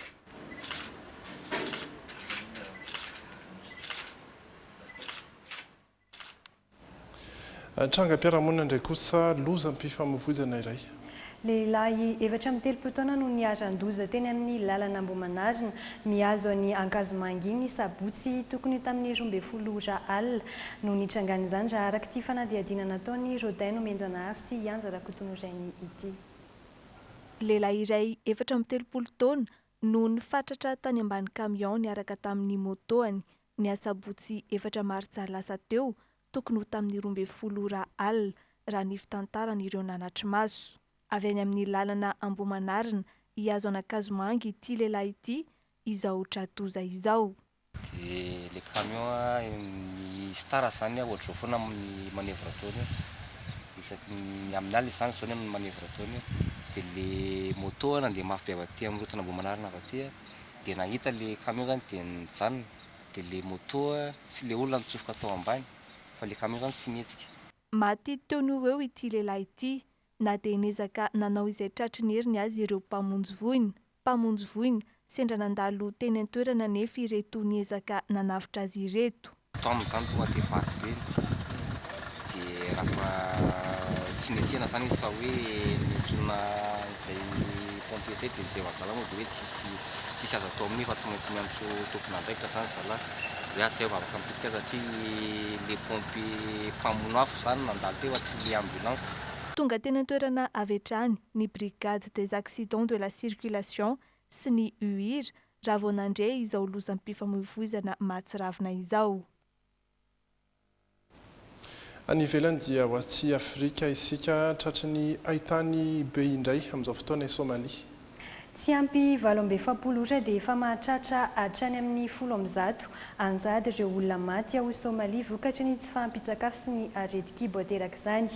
Trangam-piarahamonina indray kosa, lozam-pifamoivoizana iray. Lehilahy 34 taona no niharan-doza teny amin'ny lalana Ambohimanarina, mihazo an'i Ankazomanga iny ny sabotsy tokony ho tamin'ny 12 ora alina no nitrangan'izany raha araka ity fanadihadiana nataon'i Rodin Nomenjanahary sy Ianja Rakotonorainy ity. Lehilahy iray 34 taona no nifatratra tany ambany camion niaraka tamin'ny moto-ny. ny asabotsy efatra martsa lasa teo tokony ho tamin'ny 12 ora alina, raha ny fitantaran'ireo nanatri-maso. Avy any amin'ny lalana Ambohimanarina hihazo an'Ankazomanga ity lehilahy ity izao tra-doza izao. Dia le camion ny star zany ohatr'izao foana ny manœuvre ataony io, isaky ny amin'ny alina izany zao ny manœuvre ataony io, dia le moto nandeha mafy be avy aty amin'ny route an'Ambohimanarina avy aty dia nahita le camion zany dia nijanona, dia le moto sy le olona nitsofoka tao ambany fa le camion zany tsy nihetsika. Maty teo no ho eo ity lehilahy ity na dia niezaka nanao izay tratry ny heriny aza ireo mpamonjy voina. Mpamonjy voina, sendra nandalo teny an-toerana anefa ireto niezaka nanavotra azy ireto. Tom zany tonga dia vaky be dia raha fa tsy nihetsehana zany izy fa hoe niantsoana an'izay pompier zay dia nijery an'zalahy moa dia hoe tsisy tsisy azo atao amin'io fa tsy maintsy miantso tompon'andraikitra zany zalahy hoe asa eo afaka mipitika satria le pompier mpamono afo zany nandalo teo fa tsy le ambulance. Tonga teny an-toerana avy hatrany ny Brigade des accidents de la circulation sy ny UIR raha vao nandre izao lozam-pifamoivoizana mahatsiravina izao. Any ivelany dia ho atsy Afrika isika, tratry ny haitany be indray amin'izao fotoana i Somalia. Tsy ampy 48 ora dia efa mahatratra hatrany amin'ny 110 anjady ireo olona maty ao Somalia vokatry ny tsy fahampian-tsakafo sy ny aretin-kibo aterak'izany.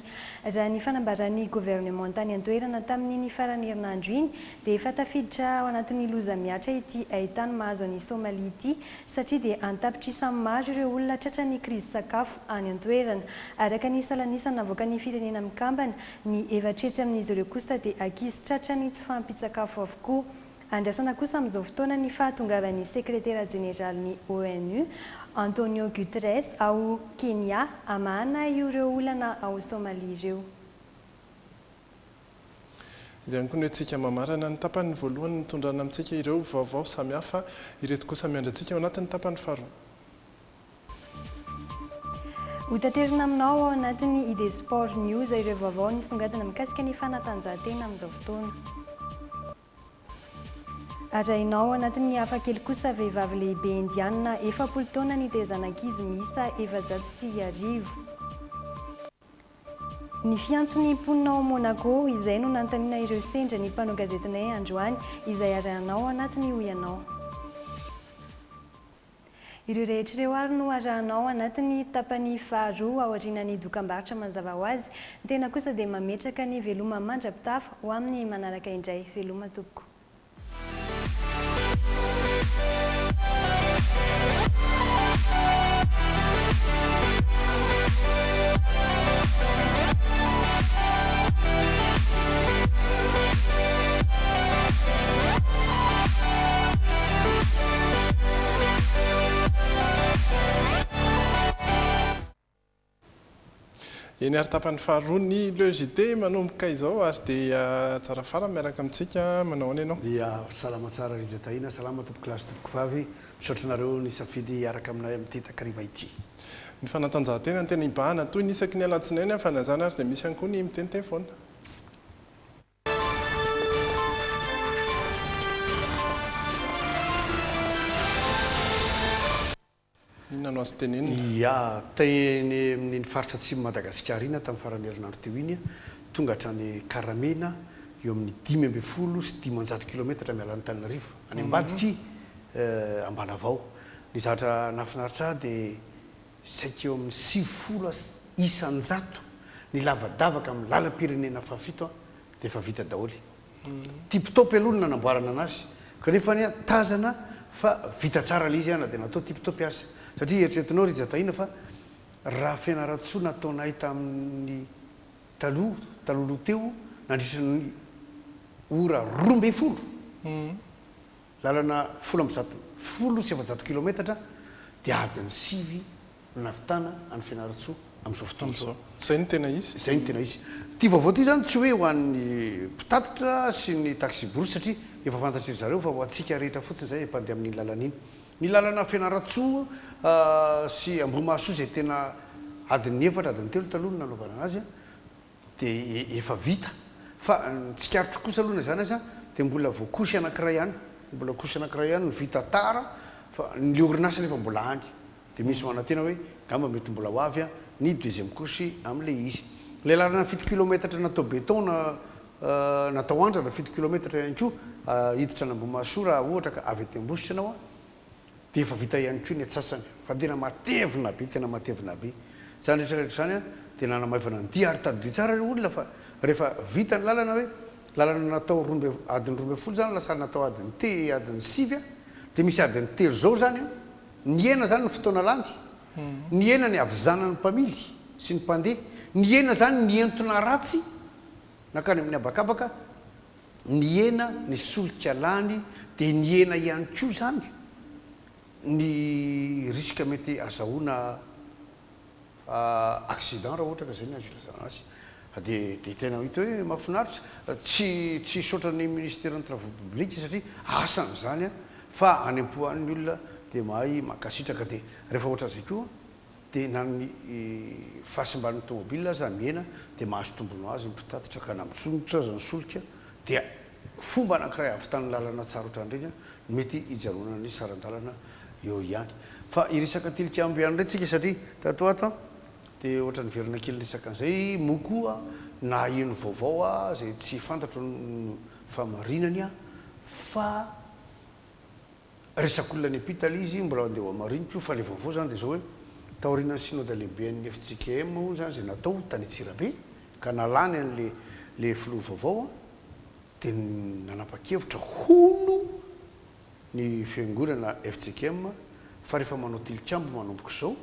Raha ny fanambaran'ny governemanta any an-toerana tamin'iny faran'ny herinandro iny dia efa tafiditra ao anatin'ny loza mihatra ity haitany mahazo an'i Somalia ity satria dia an-tapitrisany maro ireo olona tratran'ny krizy sakafo any an-toerana. Araka ny salanisa navoakan'ny Firenena Mikambana, ny efatra hetsy amin'izy ireo kosa dia ankizy tratran'ny tsy fahampian-tsakafo avokoa. Andrasana kosa amin'izao fotoana ny fahatongavan'ny sekretera jeneralin'ny ONU, Antonio Guterres, ao Kenya hamahana ireo olana ao Somalia ireo. Izay ihany koa no entintsika mamarana ny tapany voalohany nitondrana amintsika ireo vaovao samihafa. Ireto kosa miandry antsika ao anatin'ny tapany faharoa. Hotaterina aminao ao anatin'ny ID Sport News ireo vaovao nisongadina mikasika ny fanatanjahantena amin'izao fotoana. Arahinao ao anatin'ny hafa kely kosa vehivavy lehibe indianina 40 taona niteza an'ankizy miisa 1400. Ny fiantson'ny mponina ao Monaco, izay no nanontaniana ireo sendra ny mpanao gazetinay androany, izay arahanao ao anatin'ny Hoy Ianao. Ireo rehetra ireo ary no arahanao ao anatin'ny tapany faharoa aorianan'ny dokambarotra mazava ho azy. Ny tena kosa dia mametraka ny veloma mandra-pitafa ho amin'ny manaraka indray. Veloma tompoko. Eny ary tapany faharoa ny Le JT manomboka izao ary dia tsara fara miaraka amintsika, manao ahoana ianao? Dia salama tsara Rija Tahina, salama tompokolahy sy tompokovavy, misaotra anareo nisafidy hiaraka aminay amin'ity takariva ity. Ny fanatanjahantena no tena hibahana toy ny isaky ny alatsinainy fa na izany ary dia misy ihany koa ny miteniteny foana. Inona no azo tenenina? Ia, teny amin'iny faritra atsimon'i Madagasikara iny aho tamin'ny faran'ny herinandro teo iny, tonga hatrany Karamena, eo amin'ny 515 kilometatra miala an'Antananarivo, any ambadik'i Ambalavao. Ny zavatra nahafinaritra ahy dia saika eo amin'ny 90 isan-jato ny lavadavaka amin'ny lalam-pirenena fahafito dia efa vita daholo. Tip top aloha no nanamboarana anazy kanefa anie tazana fa vita tsara ilay izy na dia natao tip top aza. Satria eritreretinao Rija Tahina fa raha Fianarantsoa nataonay tamin'ny taloha talohaloha teo nandritra ny ora 12, lalana 110 410 kilometatra dia adiny sivy no nahavitana an'i Fianarantsoa amin'izao fotoana izao. Izay no tena izy. Izay no tena izy. Ity vaovao ity izany tsy hoe ho an'ny mpitatitra sy ny taxi-brousse satria efa fantatry ry zareo fa ho antsika rehetra fotsiny izay mpandeha amin'iny lalana iny. Ny lalana Fianarantsoa sy Ambohimahasoa izay tena adiny efatra, adiny telo taloha no nanaovana anazy dia efa vita. Fa ny tsikaritro kosa aloha na izany aza dia mbola voakosy anankiray ihany, mbola kosy anankiray ihany no vita tara fa ny orinasa nefa mbola any. Dia misy manantena hoe angamba mety mbola ho avy ny deuxième couche amin'ilay izy. Ilay lalana fito kilometatra natao béton na natao andrana fito kilometatra ihany koa hiditra an'Ambohimahasoa raha ohatra ka avy aty Ambositra ianao dia efa vita ihany koa ny atsasany fa tena matevina be, tena matevina be. Izany rehetra rehetra izany dia nanamaivana ny dia ary tadidio tsara ry olona fa rehefa vita ny lalana hoe lalana natao roa amby adiny 12 izany lasa natao adiny te adiny sivy dia misy adiny telo izao izany an, nihena izany ny fotoana lany, nihena ny havizanan'ny mpamily sy ny mpandeha, nihena izany ny entona ratsy nankany amin'ny habakabaka, nihena ny solika lany dia nihena ihany koa izany ny risque mety azahoana accident raha ohatra ka izay ny azo ilazana azy. Dia dia tena hita hoe mahafinaritra. Tsy tsy hisaotra ny ministeran'ny travaux publics satria asany izany fa any am-po any ny olona dia mahay mankasitraka dia rehefa ohatran'izay koa dia na ny fahasimban'ny tomobile aza mihena dia mahazo tombony ho azy ny mpitatitra ka na misondrotra aza ny solika dia fomba anankiray ahavitan'ny lalana tsara ohatran'ireny no mety hijanonan'ny saran-dalana eo ihany. Fa hiresaka tilikambo ihany indray tsika satria tato ho ato dia ohatran'ny niverina kely niresaka an'izay moa koa naheno vaovao aho izay tsy fantatro ny fahamarinany fa Resak'olona niampita ilay izy, mbola andeha ho hamariniko fa ilay vaovao izany dia izao hoe, taorianan'ny synoda lehiben'ny fjkm hono izany izay natao tany Antsirabe ka nalany an'ilay ilay filoha vaovao an, dia nanapa-kevitra hono ny fiangonana fjkm fa rehefa manao tilikambo manomboka izao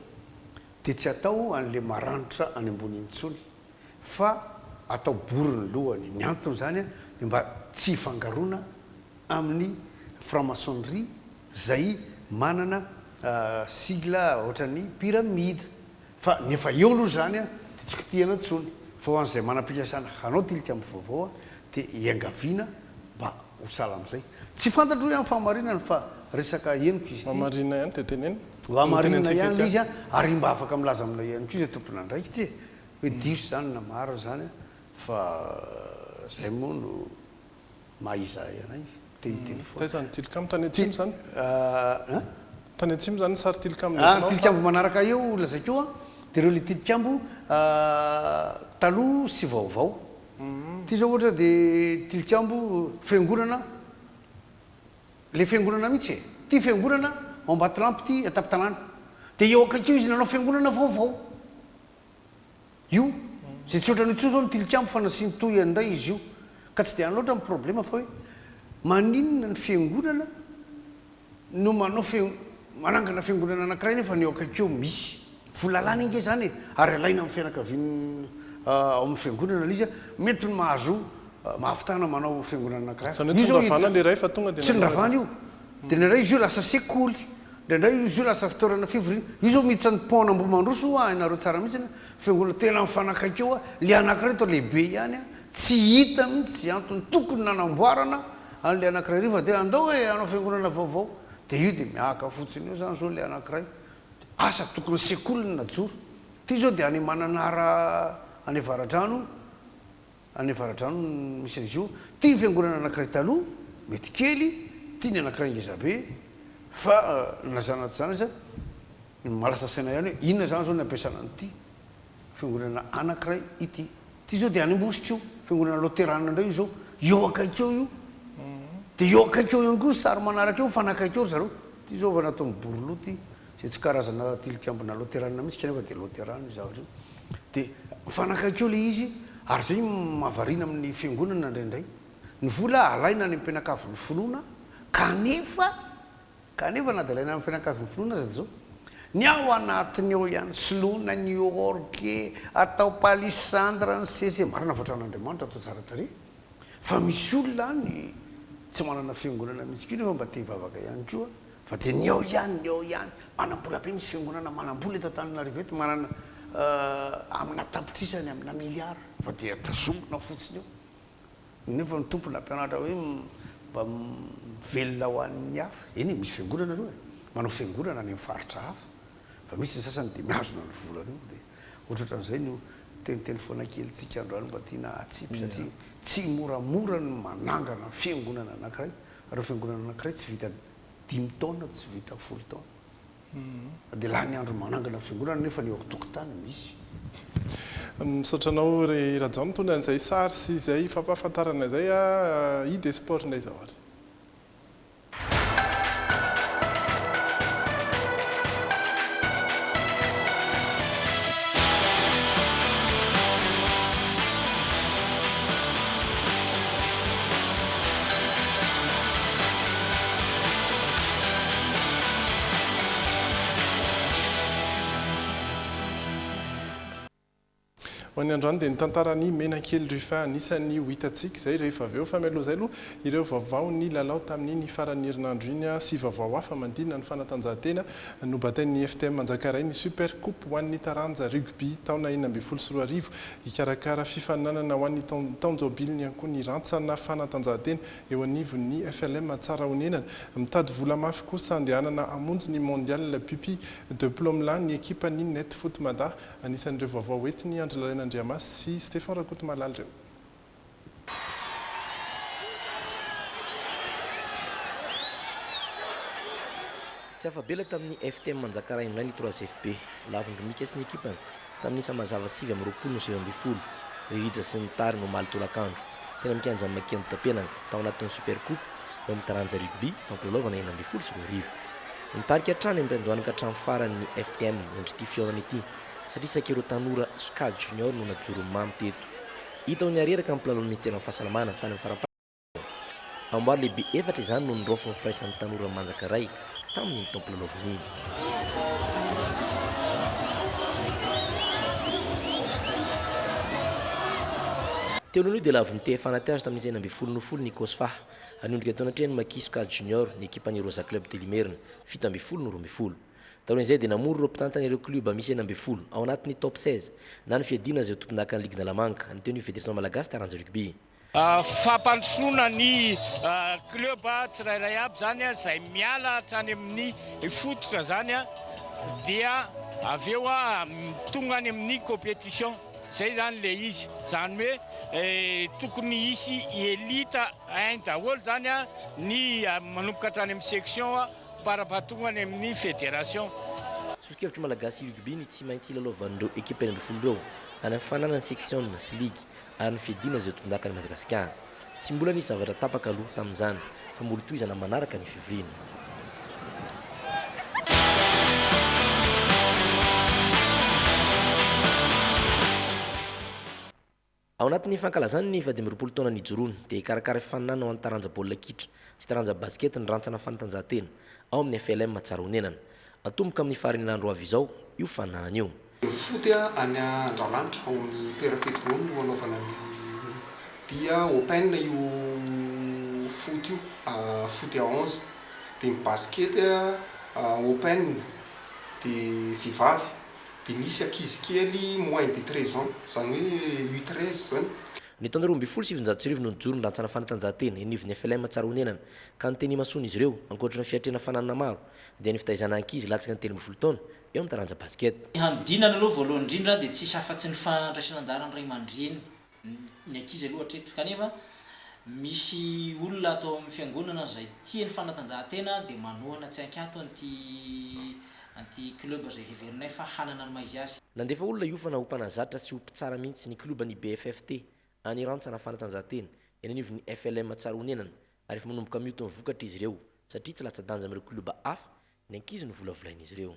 dia tsy atao an'ilay maranitra any ambony intsony fa atao bory ny lohany, ny anton'izany an dia mba tsy hifangaroana amin'ny franc-maçonnerie zay manana sigle ohatran'ny pyramide fa ny efa eo aloha izany dia tsy kitihana intsony fa ho an'izay manam-pikasana hanao tilikambo vaovao dia iangaviana mba ho sahala amin'izay. Tsy fantatro hoe amin'ny fahamarinany fa resaka henoko izy ity. Hohamarinina ihany dia teneno. Hohamarinina ihany ilay izy ary mba afaka milaza aminay ihany koa izay tompon'andraikitra e! Hoe diso izany na marina izany fa izay moa no Maha izahay anay, miteniteny foana. Taiza ny tilikambo? Tany atsimo izany? Hein? Tany atsimo izany ny sary tilikambo nentinao sa? Tilikambo manaraka eo lazaiko eo an, dia ireo ilay tilikambo taloha sy vaovao. Ity izao ohatra dia tilikambo fiangonana, ilay fiangonana mihitsy e. Ity fiangonana ao Ambatolampy ity an-tampon-tanàna. Dia eo akaiky eo izy nanao fiangonana vaovao. Io, izay tsy ohatran'io intsony izao ny tilikambo fa nasiany tohiny indray izy io. Ka tsy dia any loatra ny problema fa hoe maninona ny fiangonana no manao manangana fiangonana anankiray nefa ny eo akaiky eo misy. Vola lany ange izany e! Ary alaina amin'ny fianakavian'ny ao amin'ny fiangonana ilay izy, mety ny mahazo mahavitana manao fiangonana anankiray hafa. Izany hoe tsy noravana ilay iray fa tonga dia Tsy noravana io. Dia indraindray izy io lasa sekoly. Indraindray izy io lasa fitoerana fivoriana. Io zao miditra ny pont an'Ambohimandroso ho'a hainareo tsara mihitsy ny fiangonana tena mifanakaiky eo le anakiray toa lehibe ihany a, tsy hita mihitsy ze antony tokony nanamboarana an'le anakiray ry fa de andao e hanao fiangonana vaovao de io de mihahaka fotsiny eo zany zao le anakiray asa tokony sekoly no najoro. Ty zao de any Mananara any Avaradrano Any Avaradrano no misy an'izy io. Ity ny fiangonana anankiray taloha, mety kely, ity ny anankiray ngezabe, fa na izany na tsy izany aza, mahalasa saina ihany hoe inona izany izao ny ampiasana an'ity fiangonana anankiray ity. Ity izao dia any Ambositra io, fiangonana loterana indray io izao, eo akaiky eo io. Dia eo akaiky eo ihany koa ny sary manaraka eo, mifanakaiky eo ry zareo. Ity izao efa nataon'i Borloo ity. Izay tsy karazana tilikambona loterana mihitsy kanefa dia loterana io zavatra io. Dia mifanakaiky eo ilay izy ary izay no mahavariana amin'ny fiangonana indraindray. Ny vola alaina any amin'ny mpianakavin'ny finoana kanefa kanefa na dia alaina amin'ny fianakavin'ny finoana aza dia izao, ny ao anatiny ao ihany soloina ny orgue, atao palissandre ny seza, marina fa tran'Andriamanitra atao tsara tarehy fa misy olona any tsy manana fiangonana mihitsy koa nefa mba te hivavaka ihany koa. Fa dia ny ao ihany, ny ao ihany. Manam-bola be, misy fiangonana manam-bola eto Antananarivo eto, manana amina tapitrisany, amina milliard. Fa dia tazomina fotsiny eo. Nefa ny Tompo nampianatra hoe mba mivelona ho an'ny hafa. Eny e, misy fiangonana aloha e. Manao fiangonana any amin'ny faritra hafa. Fa misy ny sasany dia mihazona ny volany eo. Dia ohatrohatran'izay no teniteny foana kelintsika androany mba tiana hatsipy satria tsy moramora ny manangana fiangonana anankiray. Ary fiangonana anankiray tsy vita dimy taona tsy vita folo taona. Dia lany andro manangana fiangonana nefa ny eo an-tokotany misy. Misaotra anao ry Rajao nitondra an'izay sary sy izay fampahafantarana izay a! ID Sport indray izao ary. Ho an'ny androany dia ny tantaran'i Menakely Ruffin anisan'ny ho hitantsika izay rehefa avy eo. Fa mialoha izay aloha ireo vaovaon'ny lalao tamin'iny faran'ny herinandro iny sy vaovao hafa manodidina ny fanatanjahantena nobatain'ny FTM Manjakaray ny Super Coupe ho an'ny taranja rugby taona 2016. Hikarakara fifaninanana ho an'ny taon-jaobiliny ihany koa ny rantsana fanatanjahantena eo anivon'ny FLM Tsarahonenana. Mitady vola mafy kosa handehanana hamonjy ny Mondial Pupille de Plomelin ny ekipan'ny Net Foot Mada. Anisan'ireo vaovao hoentin'i Andry Lalaina Andriamasy sy Stéphan Rakotomalala ireo. Tsy afa-bela tamin'ny FTM Manjakaray indray ny Trois FB. Lavon-dry Mika sy ny ekipany, tamin'ny isa mazava 29 no 19. Ry Rija sy ny tariny omaly tolakandro, teny amin'ny kianjan'i Maki Andotapenaka, tao anatin'ny Super Coupe, eo amin'ny taranja rugby, taom-pilalaovana 2016. Nitarika hatrany am-piandohana ka hatramin'ny farany ny FTM nandritra ity fihaonana ity, satria saika ireo tanora sokajy junior no najoron'i Mamy teto. Hita ho nihareraka ny mpilalaon'ny Ministeran'ny Fahasalamana tany amin'ny faramparany. Amboara lehibe efatra izany no niraofin'ny firaisan'ny tanora Manjakaray tamin'iny taom-pilalaovana iny. Teo aloha dia lavon'ny TF anaty hazo tamin'ny isa 16 no folo ny Cosfa ary niondrika teo anatrehan'ny Maki sokajy junior ny ekipan'ny Rosa Club telo Imerina, 17 no 12. Taorian'izay dia namory ireo mpitantana ireo klioba misy 16 ao anatin'ny top 16 na ny fiadiana izay ho tompondakan'ny ligin'Analamanga ny teo anivon'ny Federasiona Malagasy taranja rugby. Fampandrosoana ny club tsirairay aby zany izay miala hatrany amin'ny fototra zany dia avy eo tonga any amin'ny competition, zay zany le izy, zany hoe tokony hisy elite un daholo zany ny manomboka hatrany amin'ny section para-pahatonga any amin'ny fédération. Soso-kevitry Malagasy Rugby ny tsy maintsy hilalaovan'ireo ekipa 16 ireo any amin'ny fananany section sy ligy ary ny fiadiana izay ho tompondakan'i Madagasikara. Tsy mbola nisy zavatra tapaka aloha tamin'izany fa mbola hotohizana manaraka ny fivoriana. Ao anatin'ny fankalazany ny faha-25 taona nijoroany dia hikarakara fifaninanana ho an'ny taranja baolina kitra sy taranja basikety ny rantsana fanatanjahantena ao amin'ny FLM Tsarahonenana. Atomboka amin'ny faran'ny herinandro ho avy izao io fifaninanana io. Ny foot any Andralanitra ao amin'ny Père Pedro no hanaovana ny dia open io foot io, foot à onze, dia ny basket open dia vehivavy, dia misy ankizy kely moins de 13 ans, izany hoe U 13 izany. Ny taona 1912 no nijoro ny rantsana fanatanjahantena eny anivon'ny FLM Tsarahonenana ka ny teny imasoan'izy ireo, ankoatra ny fiatrehana fananana maro, dia ny fitaizana ankizy latsaky ny 13 taona eo amin'ny taranja basket. Ny hanodinana aloha voalohany indrindra dia tsisy afa-tsy ny fandraisana anjara ny ray aman-dreny ny ankizy aloha hatreto kanefa misy olona ato amin'ny fiangonana izay tia ny fanatanjahantena dia manohana tsy ankiato an'ity an'ity club izay heverinay fa hanana ny maha izy azy. Nandefa olona hiofana ho mpanazatra sy ho mpitsara mihitsy ny klioban'ny BFFT any Rantsana fanatanjahantena eny anivon'ny FLM Tsarahonenana ary efa manomboka mioty ny vokatra izy ireo satria tsy latsa-danja amin'ireo klioba hafa Ny ankizy no volavolain'izy ireo.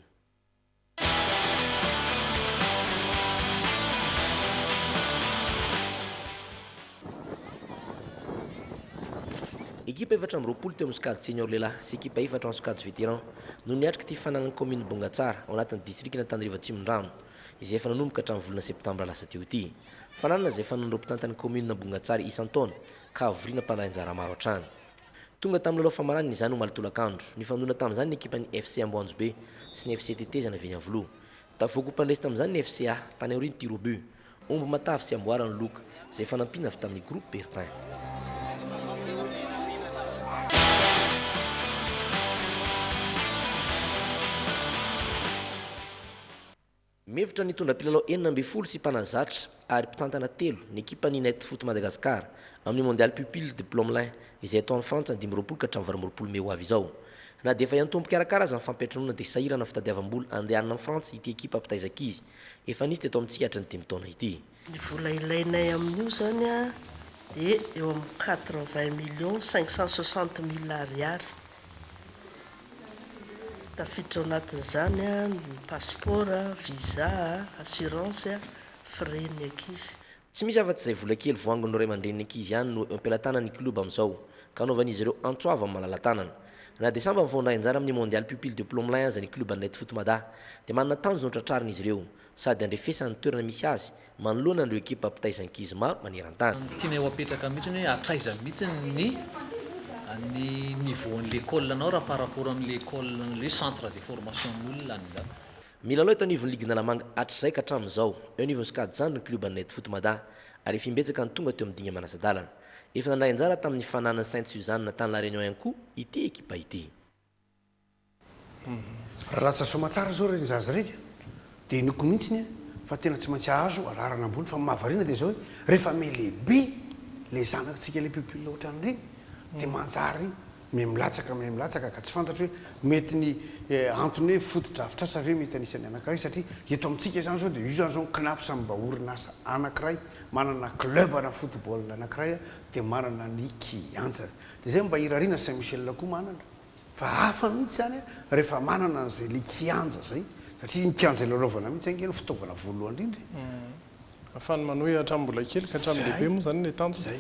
Ekipa 24 teo amin'ny sokajy senior lehilahy sy ekipa efatra ao amin'ny sokajy vétéran no niatrika ity fananan'ny kaominina Bongatsara ao anatin'ny distrikan'Antananarivo Atsimondrano izay efa nanomboka hatramin'ny volana septambra lasa teo ity. Fananana izay fanaon'ireo mpitantan'ny kaominina Bongatsara isan-taona ka havoriana mpandray anjara maro hatrany. Tonga tamin'ny lalao famaranana izany omaly tolakandro. Nifandona tamin'izany ny ekipan'ny FC Amboanjobe sy ny FC Tetezana avy eny Iavoloha. Tafavoaka ho mpandresy tamin'izany ny FCA, tany aorian'ny tir au but. Omby matavy sy amboara ny loka, izay fanampiana avy tamin'ny Groupe Bertin. Mihevitra ny hitondra mpilalao 16 sy mpanazatra ary mpitantana telo ny ekipan'ny Net Foot Madagascar amin'ny Mondial Pupille de Plomelin izay hatao any Frantsa ny 25 ka hatramin'ny 28 mey ho avy izao. Na dia efa hiantomboka mpikarakara aza ny fampiantranoana dia sahirana fitadiavam-bola handehanana amin'i Frantsa ity ekipa mpitaiza ankizy efa nisy teto amintsika hatry ny dimy taona ity. Ny vola ilainay amin'io izany dia eo amin'ny 80 millions 560 mille ariary. Tafiditra ao anatin'izany ny passeport, visa, assurance, frais ny ankizy. Tsy misy afa-tsy izay vola kely voangon'ny ray aman-drenin'ny ankizy ihany no eo am-pelatanan'ny klioba amin'izao, ka anaovan'izy ireo antso avo amin'ny malala-tanana. Na dia sambany vao nandray anjara amin'ny Mondial Pupille de Plomelin aza ny klioba Net Foot Mada, dia manana tanjona ho tratrarina izy ireo, sady handrefesany ny toerana misy azy manoloana an'ireo ekipa mpitaiza ankizy maro maneran-tany. Tianay ho apetraka mihitsy hoe hatraiza mihitsy ny ny niveau an'le école anao raha par rapport amin'le école an'le centre de formation an'olona any angamba. Milalao eto anivon'ny ligin'Analamanga hatrizay ka hatramin'izao, eo anivon'ny sokajy zandry ny klioban'ny Net Foot Mada, ary efa imbetsaka no tonga teo amin'ny dinga manasa-dalana. Efa nandray anjara tamin'ny fananan'ny Sainte Suzanne tany La Réunion ihany koa ity ekipa ity. Raha lasa soamatsara zao ireny zaza ireny dia inoako mihitsiny fa tena tsy maintsy hahazo laharana ambony fa ny mahavariana dia izao hoe rehefa mihalehibe le zanatsika le pupille ohatran'ireny dia manjary mihamilatsaka mihamilatsaka ka tsy fantatro hoe mety ny antony hoe fotodrafitrasa ve mety anisan'ny anankiray satria eto amintsika izany izao dia io izany izao ny Cnaps mba orinasa anankiray manana club ana football anankiray dia manana ny kianjany dia izay mba irariana Saint Michel koa manana Fa hafa mihitsy izany rehefa manana an'izay le kianja izay, satria iny kianja ilalaovana mihitsy ange no fitaovana voalohany indrindra e. Ahafahany manohy hatramin'ny mbola kely ka hatramin'ny lehibe moa izany ilay tanjona.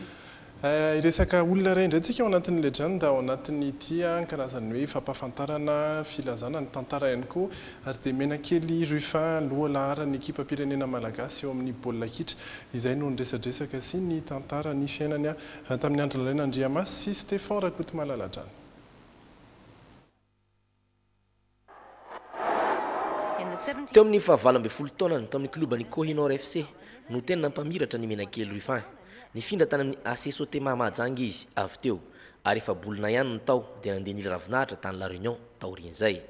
Hiresaka olona iray indray tsika ao anatin'ny Legende ao anatin'ity karazan'ny hoe fampahafantarana, filazana ny tantara ihany koa ary dia Menakely Ruffin loha laharan'ny ekipam-pirenena malagasy eo amin'ny baolina kitra izay no niresadresaka sy nitantara ny fiainany tamin'i Andry Lalaina Andriamasy sy Stéphan Rakotomalala hatrany. Teo amin'ny faha 18 taonany, tao amin'ny klioban'ny Koh-i-Noor FC no tena nampamiratra ny Menakely Ruffin. Nifindra tany amin'ny AC Sotema Mahajanga izy avy teo, ary efa bolina ihany no tao dia nandeha nila ravinahitra tany La Réunion taorian'izay.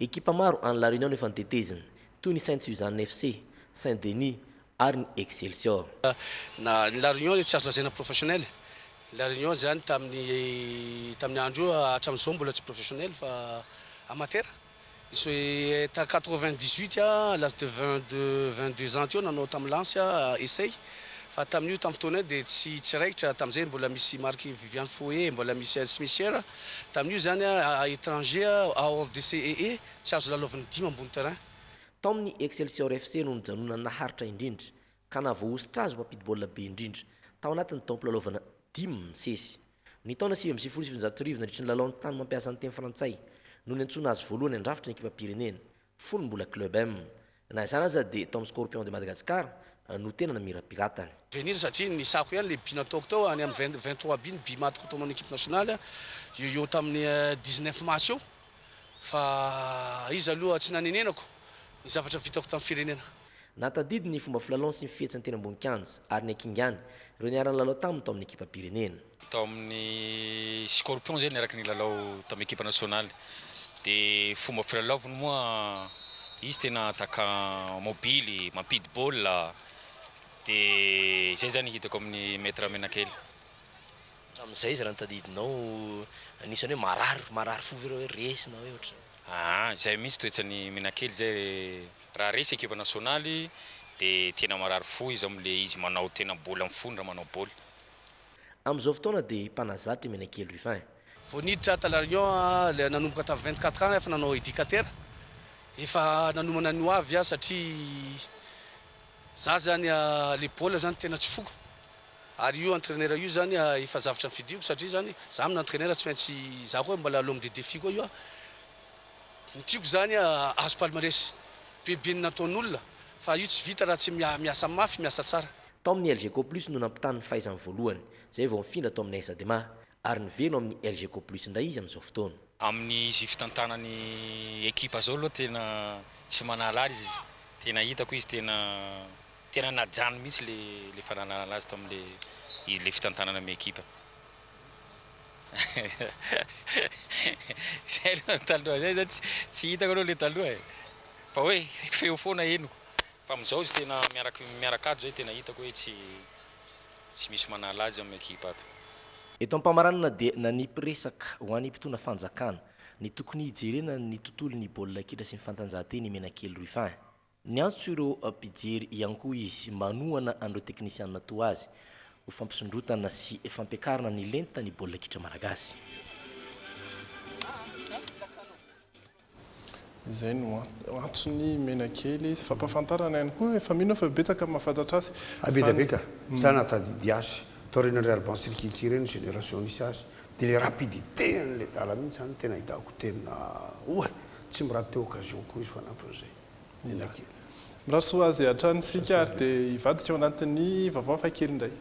Ekipa maro any La Réunion no efa noteteziny, toy ny Sainte Suzanne FC, Saint Denis ary ny Excelsior. Na ny La Réunion tsy azo lazaina professionnel. La Réunion zany tamin'ny tamin'ny andro io hatramin'izao mbola tsy professionnel fa amateur. Nisy ta 98 à l'âge de 22 22 ans teo nanao tamin'ny Lens essai fa tamin'io tamin'ny fotoana io dia tsy tsy raikitra tamin'izay mbola misy Marc Viviane Foé mbola misy Smisier tamin'io zany étranger hors de CEE tsy azo lalaovin'ny dimy ambony terrain. Tao amin'ny Excelsior FC no nijanonany naharitra indrindra, ka nahavoahosotra azy ho mpampidi-baolina be indrindra tao anatin'ny taom-pilalaovana dimy misesy. Ny taona 1999 nandritry ny lalaon'ny tany mampiasa ny teny frantsay no niantsoana azy voalohany handrafitra ny ekipam-pirenena, fony mbola Club M. Na izany aza dia tao amin'ny Scorpion de Madagascar no tena namirapiratany. Venir satria nisako ihany le but nataoko teo any amin'ny vingt 23 but ny but matiko tao amin'ny équipe nationale eo eo tamin'ny 19 match eo Fa izy aloha tsy nanenenako ny zavatra vitako tamin'ny firenena. Nahatadidy ny fomba filalaony sy ny fihetsiny teny ambony kianja ary ny hakingany ireo niara-nilalao taminy tao amin'ny ekipam-pirenena. Tao amin'ny Scorpion zay niaraka nilalao tamin'ny ekipa nasionaly dia fomba filalaoviny moa izy tena attaquant mobile, mampidi-baolina dia izay zany hitako amin'ny Maître Menakely. Hatramin'izay izy raha ny tadidinao anisan'ny hoe marary, marary fo ve ireo hoe resy na hoe ohatr'izay? Aa, izay mihitsy toetran'i Menakely izay raha resy ekipa nasionaly dia tena marary fo izy amin'ilay izy manao tena baolina amin'ny fony raha manao baolina. Amin'izao fotoana dia mpanazatra i Menakely Ruffin. Vao niditra ta La Réunion aho ilay nanomboka tamin'ny 24 ans efa nanao éducateur, efa nanomana ny ho avy aho satria za zany le baolina zany tena tsy foko. Ary io entraineur io zany efa zavatra nifidiko satria zany za amina entraineur tsy maintsy za koa mbola l'homme de défi koa io a, ny tiako zany ahazo palmarès be be ny nataon'olona fa io tsy vita raha tsy miasa mafy miasa tsara. Tao amin'ny Elgeco Plus no nampitany ny fahaizany voalohany, izay vao nifindra tao amin'ny AS Adema, ary niverina ao amin'ny Elgeco Plus indray izy amin'izao fotoana. Amin'ny izy fitantanany ekipa zao aloha tena tsy manala azy izy, tena hitako izy tena Tena najano mihitsy le le fananarana azy tamin'le izy le fitantanana ny ekipa. Zay aloha ny taloha zay zany tsy hitako aloha le taloha e. Fa hoe feo foana henoko. Fa amin'izao izy tena miaraka miaraka ato zay tena hitako hoe tsy tsy misy manala azy amin'ny ekipa ato. Eto am-pamaranana dia nanipy resaka ho an'ny mpitondra fanjakana. ny tokony hijerena ny tontolon'ny baolina kitra sy ny fantanjahantena i Menakely Ruffin. Niantso ireo mpijery ihany koa izy mba hanohana an'ireo teknisianina toa azy ho fampisondrotana sy fampiakarana ny lenta ny baolina kitra malagasy. Izay no antson'i Menakely sy fampahafantarana ihany koa, efa mino aho fa betsaka ny mahafantatra azy. Hay be dia be ka! Za nahatadidy azy taorian'ireny Alban sy ry Kiki ireny génération nisy azy dia le rapidité an'le dala mihitsy zany tena hitako tena oa! Tsy mi-rater occasion koa izy fanampin'izay. Menakely. Mirary soa azy hatrany isika ary dia hivadika ao anatin'ny vaovao hafakely indray.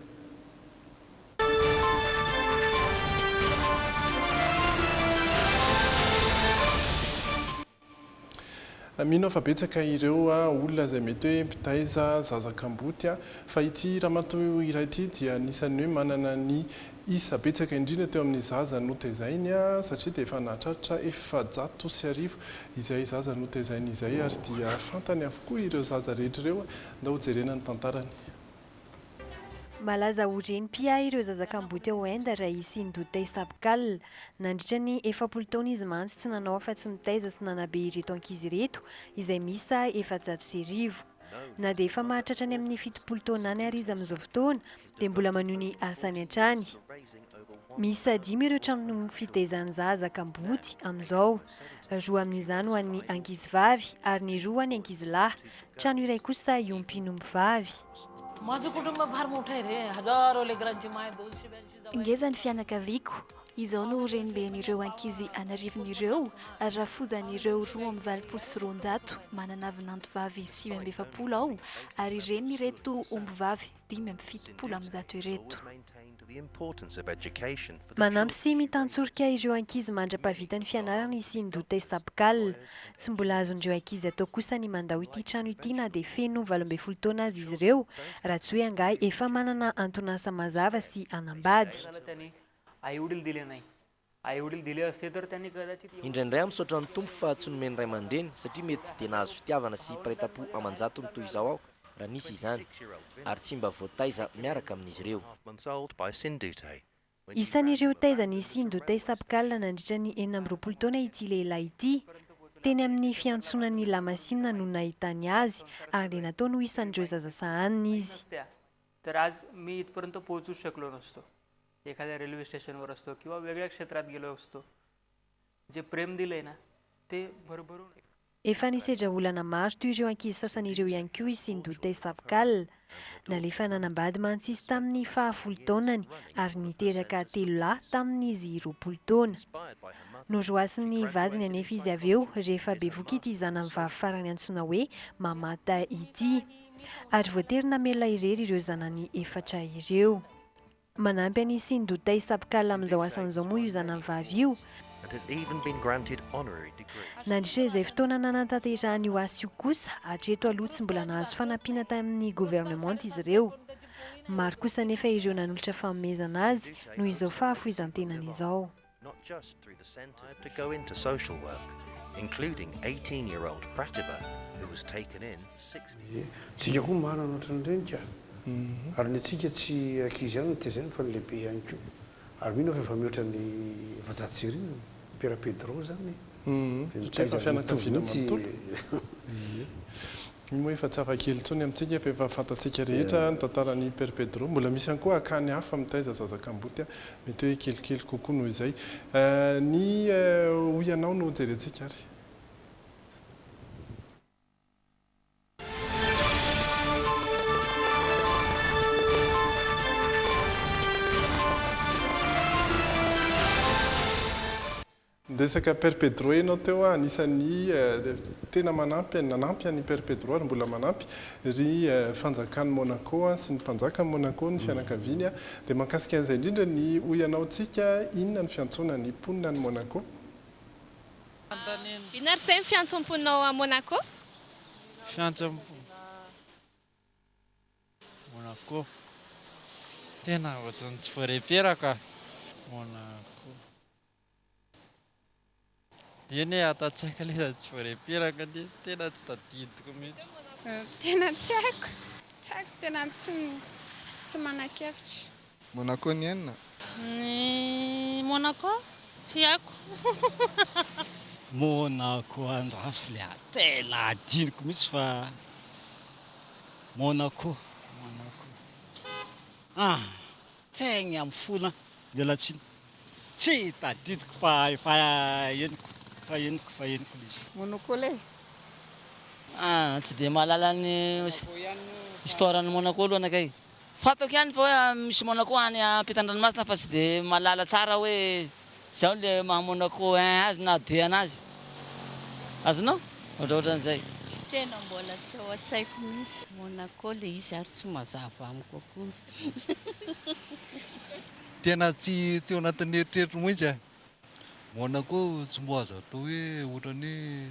Mino aho fa betsaka ireo olona izay mety hoe mpitaiza zaza kamboty fa ity ramatoa iray ity dia anisan'ny hoe manana ny isa betsaka indrindra teo amin'ny zaza notezainy satria dia efa nahatratra 1400 izay zaza notezainy izay ary dia fantany avokoa ireo zaza rehetra ireo. Ndao hojerena ny tantarany. Malaza ho reny mpiahy ireo zaza kamboty ao Inde raha i Sindhu Sapkal. Nandritra ny 40 taona izy mantsy tsy nanao afa-tsy nitaiza sy nanabe ireto ankizy ireto, izay miisa 1400. Na dia efa mahatratra any amin'ny 70 taona any ary izy amin'izao fotoana, dia mbola manohy ny asany hatrany. Miisa dimy ireo trano fitaizan'ny zaza kamboty amin'izao. Roa amin'izany ho an'ny ankizivavy ary ny roa ho an'ny ankizilahy. Trano iray kosa iompian'ombivavy. Ngeza ny fianakaviako. Izao no reniben'ireo ankizy an'arivony ireo ary rafozan'ireo 282. Manana vinanto vavy 49 aho ary renin'ireto ombivavy 175 ireto. Manampy sy mitantsorika ireo ankizy mandra-pahavita ny fianarana i Sindhu Sapkal. Tsy mbola azon'ireo ankizy atao kosa ny mandao ity trano ity na dia feno 18 taona aza izy ireo, raha tsy hoe angaha efa manana anton'asa mazava sy hanambady. Indraindray aho misaotra ny Tompo fa tsy nomeny ray aman-dreny satria mety tsy dia nahazo fitiavana sy mpiraitampo aman-jatony toy izao aho raha nisy izany, ary tsy mba voataiza miaraka amin'izy ireo. Isan'ireo taizan'i Sindhu Sapkal nandritra ny 26 taona ity lehilahy ity. Teny amin'ny fiantsonan'ny lamasinina no nahitany azy ary dia nataony ho isan'ireo zaza sahaniny izy. एखाद्या रेल्वे स्टेशनवर असतो किंवा वेगळ्या क्षेत्रात गेलो असतो जे प्रेम दिलं आहे ना ते भरभरून Efa nisedra olana maro toy ireo ankizy sasany ireo ihany koa i Sindhu Sapkal. Nalefa nanambady mantsy izy tamin'ny fahafolo taonany ary niteraka telo lahy tamin'izy 20 taona. Noroasin'ny vadiny anefa izy avy eo rehefa bevoka ity zanany vavy farany antsoina hoe Mamata ity. Ary voatery namelona irery ireo zanany efatra ireo. Manampy an'i Sindhu Sapkal amin'izao asany izao moa io zanany vavy io. Nandritra izay fotoana nanatanterahany io asa io kosa, hatreto aloha tsy mbola nahazo fanampiana tamin'ny governemanta izy ireo. Maro kosa anefa ireo nanolotra fanomezana azy noho izao fahafoizan-tenany izao. Not just through the centres to go into social work, including 18-year-old Pratibha, who was taken in 60. Tsika koa manana ohatran'ireny ka. Ary ny antsika tsy ankizy ihany no tezaina fa ny lehibe ihany koa. Ary mino aho fa efa mihoatra ny 1400 ny Père Pedro zany e. Dia Satria efa mitaiza mitovy fianakaviana mihitsy. manontolo. Ie. Io moa efa tsy hafa kely intsony amintsika fa efa fantatsika rehetra ny tantaran'i Père Pedro. Mbola misy ihany koa akany hafa mitaiza zaza kamboty, mety hoe kelikely kokoa noho izay. Ny hoy ianao no jerentsika ary. Niresaka Père Pedro ianao teo, anisan'ny tena manampy, nanampy an'i Père Pedro ary mbola manampy ry fanjakan'i Monaco sy ny mpanjakan'i Monaco, ny fianakaviany. Dia mahakasika an'izay indrindra ny hoy ianao antsika, inona ny fiantsoana ny mponina any Monaco? Inona ary izay ny fiantso ny mponina ao Monaco? Fiantso Monaco. Tena ohatran'ny tsy voarepera ka. Monaco. Eny e, ato an-tsaiko ilay izy tsy voarepera ka dia tena tsy tadidiko mihitsy. Tena tsy haiko. Tsy haiko, tena tsy tsy manan-kevitra. Monaco ny enina. Ny Monaco? Tsy haiko. Monaco andraso le tena adinoko mihitsy fa Monaco Monaco ah tegna mifona miala tsiny tsy tadidiko fa efa henoko efa henoko efa henoko le izy. Monaco le. Ah tsy dia mahalala ny histoire an'i Monaco aloha anakay. Fantako ihany fa hoe misy Monaco any ampitan-dranomasina fa tsy dia mahalala tsara hoe izao le maha Monaco un azy na deux anazy. Azonao? Ohatraohatran'izay. Tena mbola tsy ao an-tsaiko mihitsy. Monaco le izy ary tsy mazava amiko akory. Tena tsy teo anatin'ny eritreritro mihitsy e. Monaco tsy mbo azo atao hoe ohatran'ny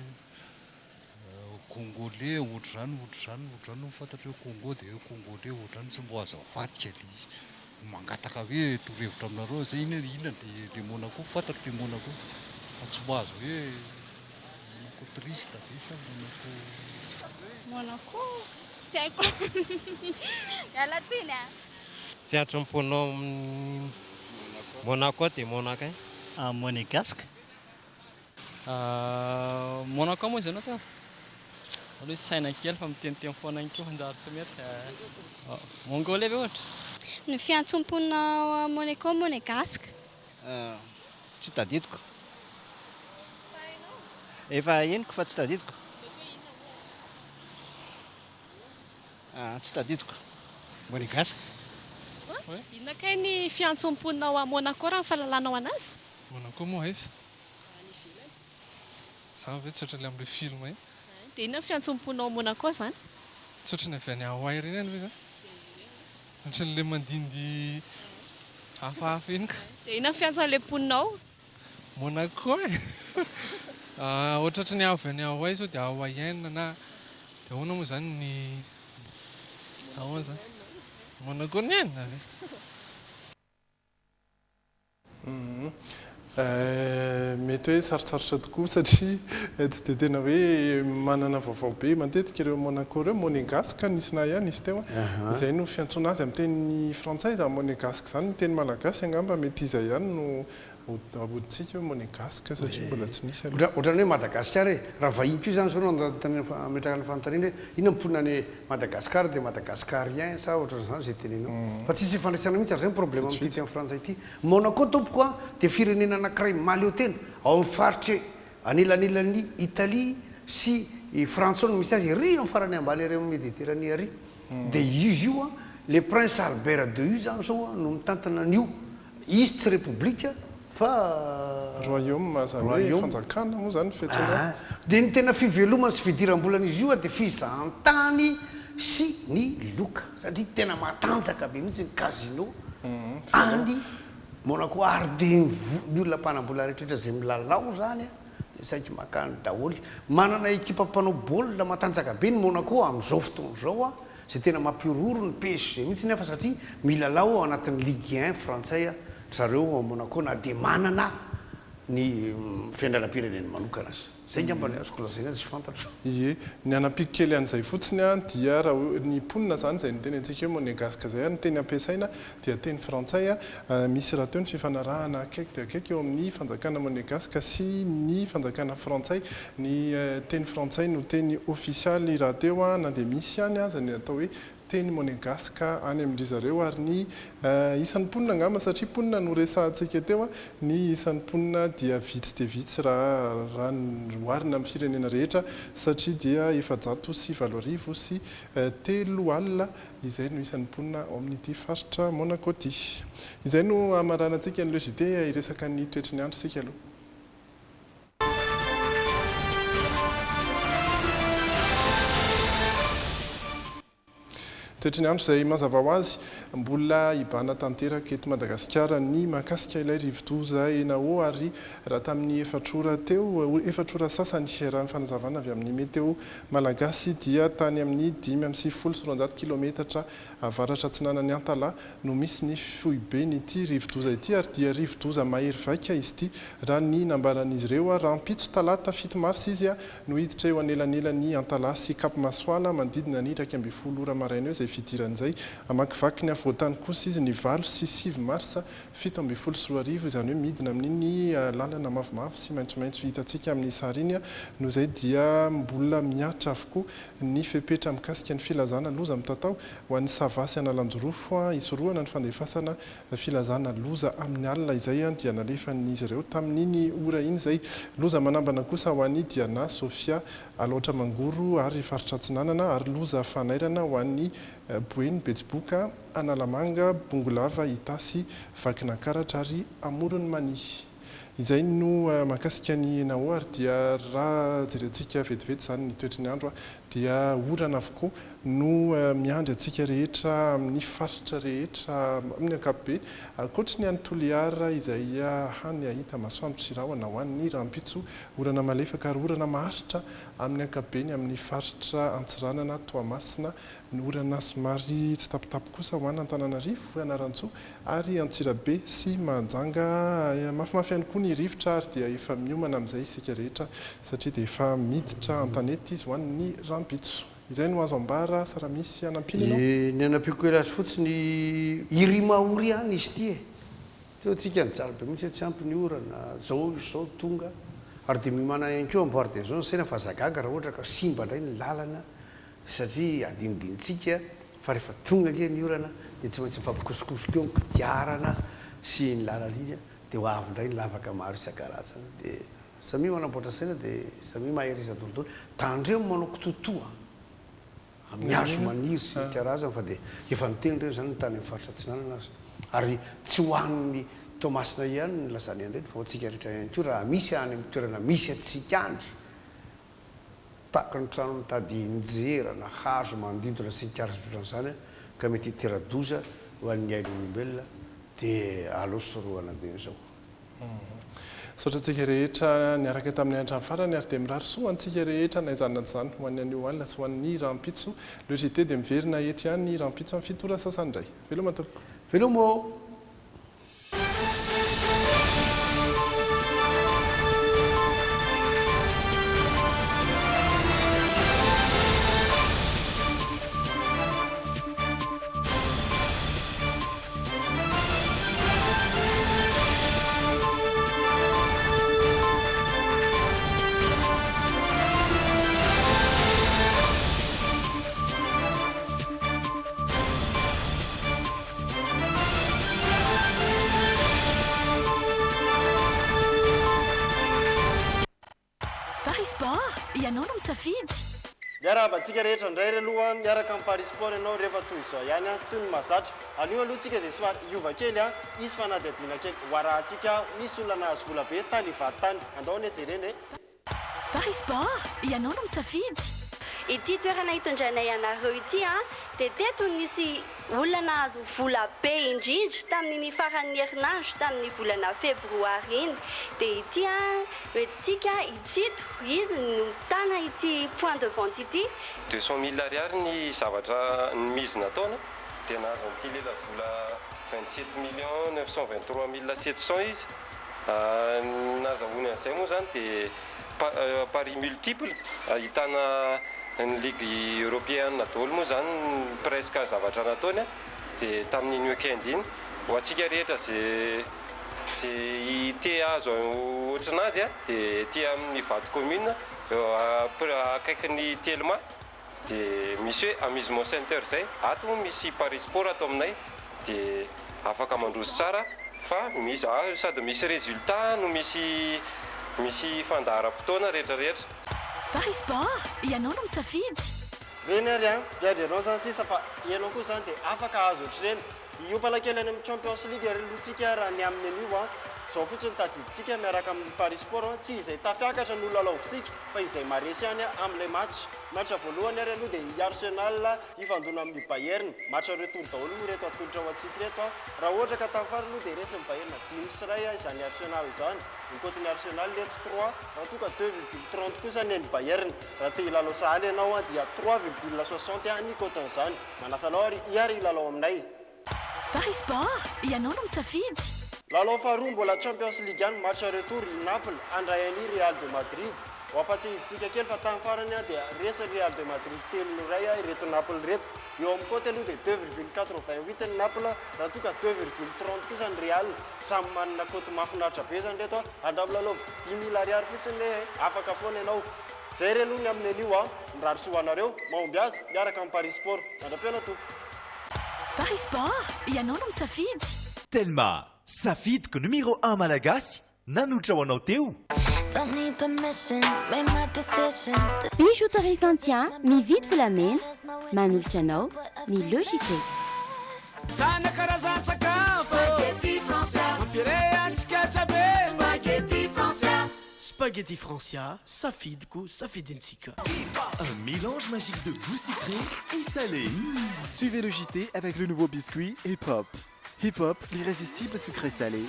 hoe congolais ohatr'izany ohatr'izany ohatr'izany no fantatro hoe Congo dia hoe congolais ohatr'izany tsy mbo azo avadika ilay izy. Mangataka hoe torohevitra aminareo zay inona inona le le Monaco fantatro le Monaco fa tsy mbo azo hoe Monaco triste ve sa Monaco. Monaco? Tsy haiko. Miala tsiny a. Fiantsom-ponao amin'ny Monaco dia Monaco eh. Monégasque. Monaco moa izay no atao? Aloha saina kely fa miteniteny foana ihany koa hanjary tsy mety. Mongolais ve ohatra? Ny fiantsom-ponina ao Monaco Monégasque. Tsy tadidiko. Efa henoko fa tsy tadidiko. Tsy tadidiko. Monégasque. Inona kay ny fiantso mponina ao Monaco raha ny fahalalanao anazy? Monaco moa aiza? Any ivelany. Zany ve tsy ohatran'ilay amin'ilay film iny? Dia inona ny fiantso mponina ao Monaco izany? Tsy ohatran'ny avy any Hawaï ireny any ve izany? Ohatran'ilay mandindy hafahafa iny ka. Dia inona ny fiantso an'ilay mponina ao? Monaco e! Ohatrohatry ny avy any Hawaï sao dia Hawaïen na dia ahoana moa izany ny ahoana izany? Monaconienne ve? Mety hoe sarotsarotra tokoa satria tsy dia tena hoe manana vaovao be matetika ireo Monaco ireo. Monégasque nisy nahay ahy nisy teo, izay no fiantsoana azy amin'ny teny frantsay izany Monégasque izany, ny teny malagasy angamba mety izay ihany no Ahodintsika hoe Monégasque satria mbola tsy nisy aloha. Ohatran'ny hoe Madagasikara e! Raha vahiny koa izany izao no anontaniana ametrahana fanontaniana hoe inona ny mponina any Madagascar dia Madagascarien sa ohatran'izany izay tenenao. Fa tsisy ifandraisana mihitsy ary izay ny problème amin'ity teny frantsay ity. Monaco tompoko a dia firenena anankiray mahaleo tena ao amin'ny faritry anelanelan'i Italie sy i Frantsa ao no misy azy ery amin'ny farany ambany ery amin'ny Méditerranée ary. Dia izy io a, le prince Albert ii io izany izao a no mitantana an'io. Izy tsy repoblika fa Royaume, izany hoe fanjakana moa izany ny fiantsoana azy. Dia ny tena fivelomany sy fidiram-bolan'izy io dia fizahantany sy ny loka satria tena matanjaka be mihitsy ny casino any Monaco ary dia ny ny olona mpanam-bola rehetrarehetra izay milalao izany dia saiky mankany daholo. Manana ekipa mpanao baolina matanjaka be ny Monaco amin'izao fotoana izao. Izay tena mampihorohoro ny PSG mihitsy nefa satria milalao ao anatin'ny Ligue un frantsay ry zareo ao Monaco na dia manana ny fiandrianam-pireneny manokana aza. Izay angamba no azoko lazaina tsy fantatro. Ie, ny hanampiako kely an'izay fotsiny an, dia raha hoe ny mponina izany izay niteny antsika hoe monegasque izay an, ny teny ampiasaina dia teny frantsay an, misy rahateo ny fifanarahana akaiky dia akaiky eo amin'ny fanjakana monegasque sy ny fanjakana frantsay, Ny teny frantsay no teny ofisialy rahateo na dia misy ihany aza ny atao hoe teny monegasque any amin-dry zareo ary ny isan'ny mponina angamba satria mponina no resahantsika teo, ny isan'ny mponina dia vitsy dia vitsy raha raha oharina amin'ny firenena rehetra satria dia 8400 izay no isan'ny mponina ao amin'ity faritra Monaco ity. Izay no hamaranantsika ny Le JT hiresaka ny toetry ny andro isika aloha. Toetry ny andro izay mazava ho azy mbola hibahana tanteraka eto Madagasikara ny mahakasika ilay rivodoza Enao ary raha tamin'ny efatra ora teo, efatra ora sasany raha ny fanazavana avy amin'ny Météo Malagasy dia tany amin'ny 295 kilometatra avaratra atsinanan'i Antalaha no misy ny foiben'ity rivodoza ity ary dia rivodoza mahery vaika izy ity raha ny nambaran'izy ireo. Rahampitso talata fito marsa izy no hiditra eo anelanelan'i Antalaha sy Cap Masoala manodidina ny 11 ora maraina eo izay. fidirany izay. Hamakivaky ny afovoan-tany kosa izy ny 8 sy 9 marsa 2017, izany hoe midina amin'iny lalana mavomavo sy maitsomaitso hitantsika amin'ny sary iny. Noho izay dia mbola mihatra avokoa ny fepetra mikasika ny filazana loza mitatao ho an'i Sava sy Analanjirofo hisorohana ny fandefasana filazana loza amin'ny alina izay dia nalefan'izy ireo tamin'iny ora iny izay. Loza manambana kosa ho an'i Diana, Sofia, Alaotra Mangoro ary Faritra Atsinanana ary loza fanairana ho an'i Boeny, Betsiboka, Analamanga, Bongolava, Itasy, Vakinankaratra ary Amoron'i Mania. Izay no mahakasika ny Enao ary dia raha jerentsika vetivety izany ny toetry ny andro dia orana avokoa no miandry antsika rehetra amin'ny faritra rehetra amin'ny ankapobeny ankoatry ny any Toliara izay hany hahita masoandro sy rahona ho an'ny rahampitso orana malefaka ary orana maharitra amin'ny ankapobeny amin'ny faritra Antsiranana, Toamasina, ny orana somary tsitapitapy kosa ho an'Antananarivo, Fianarantsoa ary Antsirabe sy Mahajanga. Mafimafy ihany koa ny rivotra ary dia efa miomana amin'izay isika rehetra satria dia efa miditra an-tanety izy ho an'ny rahampitso. Izay no azo ambara sa raha misy hanampiana ianao? Ny hanampiako kely azy fotsiny, iry Mahory ihany izy ity e! Teo tsika nijaly be mihitsy hoe tsy ampy ny orana, zao izy zao tonga, ary dia miomàna ihany koa amboary dia zao ny saina fa aza gaga raha ohatra ka simba indray ny lalana satria adinodinontsika fa rehefa tonga ange ny orana dia tsy maintsy mifampikosokosoko eo ny kodiarana sy ny lalana iny dia ho avy indray ny lavaka maro isan-karazany dia samia manamboatra saina dia samia maheriza dolidoly, tandremo manao kitoatoa amin'ny hazo maniry sy ny karazany fa dia efa niteny ireny izany ny tany amin'ny faritra atsinanana aza ary tsy ho an'ny Toamasina ihany no nilazany an'ireny fa ho antsika rehetra ihany koa raha misy any amin'ny toerana misy antsika any. Tahaka ny trano mitady hinjera na hazo manodidina sy ny karazany ohatran'izany ka mety hitera-doza ho an'ny ain'olombelona dia aleo sorohana dieny izao. Misaotra antsika rehetra niaraka taminay hatramin'ny farany ary dia mirary soa ho antsika rehetra na izany na tsy izany ho an'ny anio alina sy ho an'ny rahampitso. Le JT dia miverina eto ihany rahampitso amin'ny 7 ora sasany indray. Veloma tompoko. Veloma ô! Paris Sport, ianao no misafidy! Miarahaba antsika rehetra indray re aloha an, miaraka amin'ny Paris Sport ianao rehefa toy izao ihany an, toy ny mahazatra. Anio aloha tsika dia somary hiova kely an, hisy fanadihadiana kely ho arahantsika, nisy olona nahazo vola be tany Ivato tany, andao anie jerena e. Paris Sport, ianao no misafidy! Ity toerana itondranay anareo ity dia teto no nisy olona nahazo vola be indrindra tamin'iny faran'ny herinandro tamin'ny volana febroary iny. Dia ity no entintsika i Tsito, izy no mitana ity point de vente ity. 200 mille ariary ny zavatra ny mise nataony dia nahazo an'ity lelavola 27 millions 923 mille 700 izy. Ny nahazahoany an'izay moa izany dia paris multiple ahitana ny ligue européenne daholo moa izany presque zavatra nataony dia tamin'iny week-end iny. Ho antsika rehetra izay izay te hahazo ohatran'azy dia aty amin'ny Ivato commune akaikin'ny Telma Dia misy hoe amusement center izay, ato moa misy Paris sport ato aminay dia afaka mandroso tsara fa misy sady misy résultat no misy misy fandaharam-potoana rehetra rehetra. Paris sport, ianao no misafidy. Reny ary an, miandry anao zany sisa fa ianao koa zany dia afaka hahazo ohatr'ireny. Hiompana kely any amin'ny Champions League ary aloha tsika raha ny amin'ny anio an. Izao fotsiny tadidintsika miaraka amin'ny Paris Sport an, tsy izay tafiakatra no lalaovintsika fa izay maharesy ihany amin'ilay match. Match voalohany ary aloha dia i Arsenal hifandona amin'ny Bayern. Match retour daholo moa ireto atolotra ho antsika ireto an. Raha ohatra ka tamin'ny farany aloha dia resin'ny Bayern 5-1 izany Arsenal izany. Ny cote-n'ny Arsenal eto trois, raha toa ka 2,30 kosa ny an'ny Bayern. Raha te hilalao sahala ianao an dia 3,60 ny cote-n'izany. Manasa anao ary hiara hilalao aminay. Paris Sport, ianao no misafidy. Lalao faharoa mbola Champions League ihany, match retour, i Naples handray an'i Real de Madrid. Ho ampatsiahivintsika kely fa tamin'ny farany dia resin'ny Real de Madrid 3-1 ireto Naples ireto. Eo amin'ny cote aloha dia 2,88 ny Naples raha toa ka 2,30 kosa ny Real. Samy manana cote mahafinaritra be izany ireto. Andramo lalaovy 5000 ariary fotsiny le e! Afaka foana ianao. Izay re aloha ny amin'ny anio a! Mirary soa ho anareo. Mahombiaza miaraka amin'ny Paris Sport. Mandra-pihaona tompoko. Paris Sport, ianao no misafidy. Telma, safidiko numéro un malagasy nanolotra ho anao teo. Don't need permission, made my decision. Bijouterie Santia, mividy volamena, manolotra anao ny Le JT. Tana karazan-tsakafo. Spaghetti Francia. Mampiray antsika jiaby. Spaghetti Francia. Spaghetti Francia, safidiko, safidintsika. Un mélange magique de goût sucré et salé. Suivez le JT avec le nouveau biscuit Hip Hop. Hip Hop, l'irrésistible sucré salé.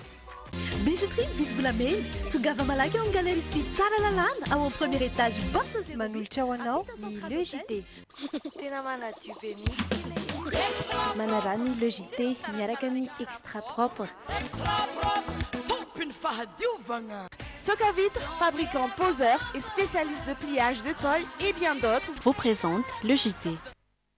Bijouterie mividy volamena, tongava malaky ao amin'ny galerie sivy Tsaralalàna ao amin'ny premier étage box zéro huit. Manolotra ho anao ny Le JT. Tena manadio be mihitsy ilay izy. Manaraha ny Le JT miaraka amin'ny Extra Propre. Extra propre, tompon'ny fahadiovagna. Socavitre, fabricant, poseur et spécialiste de pliage de tôle et bien d'autres, vous présente le JT.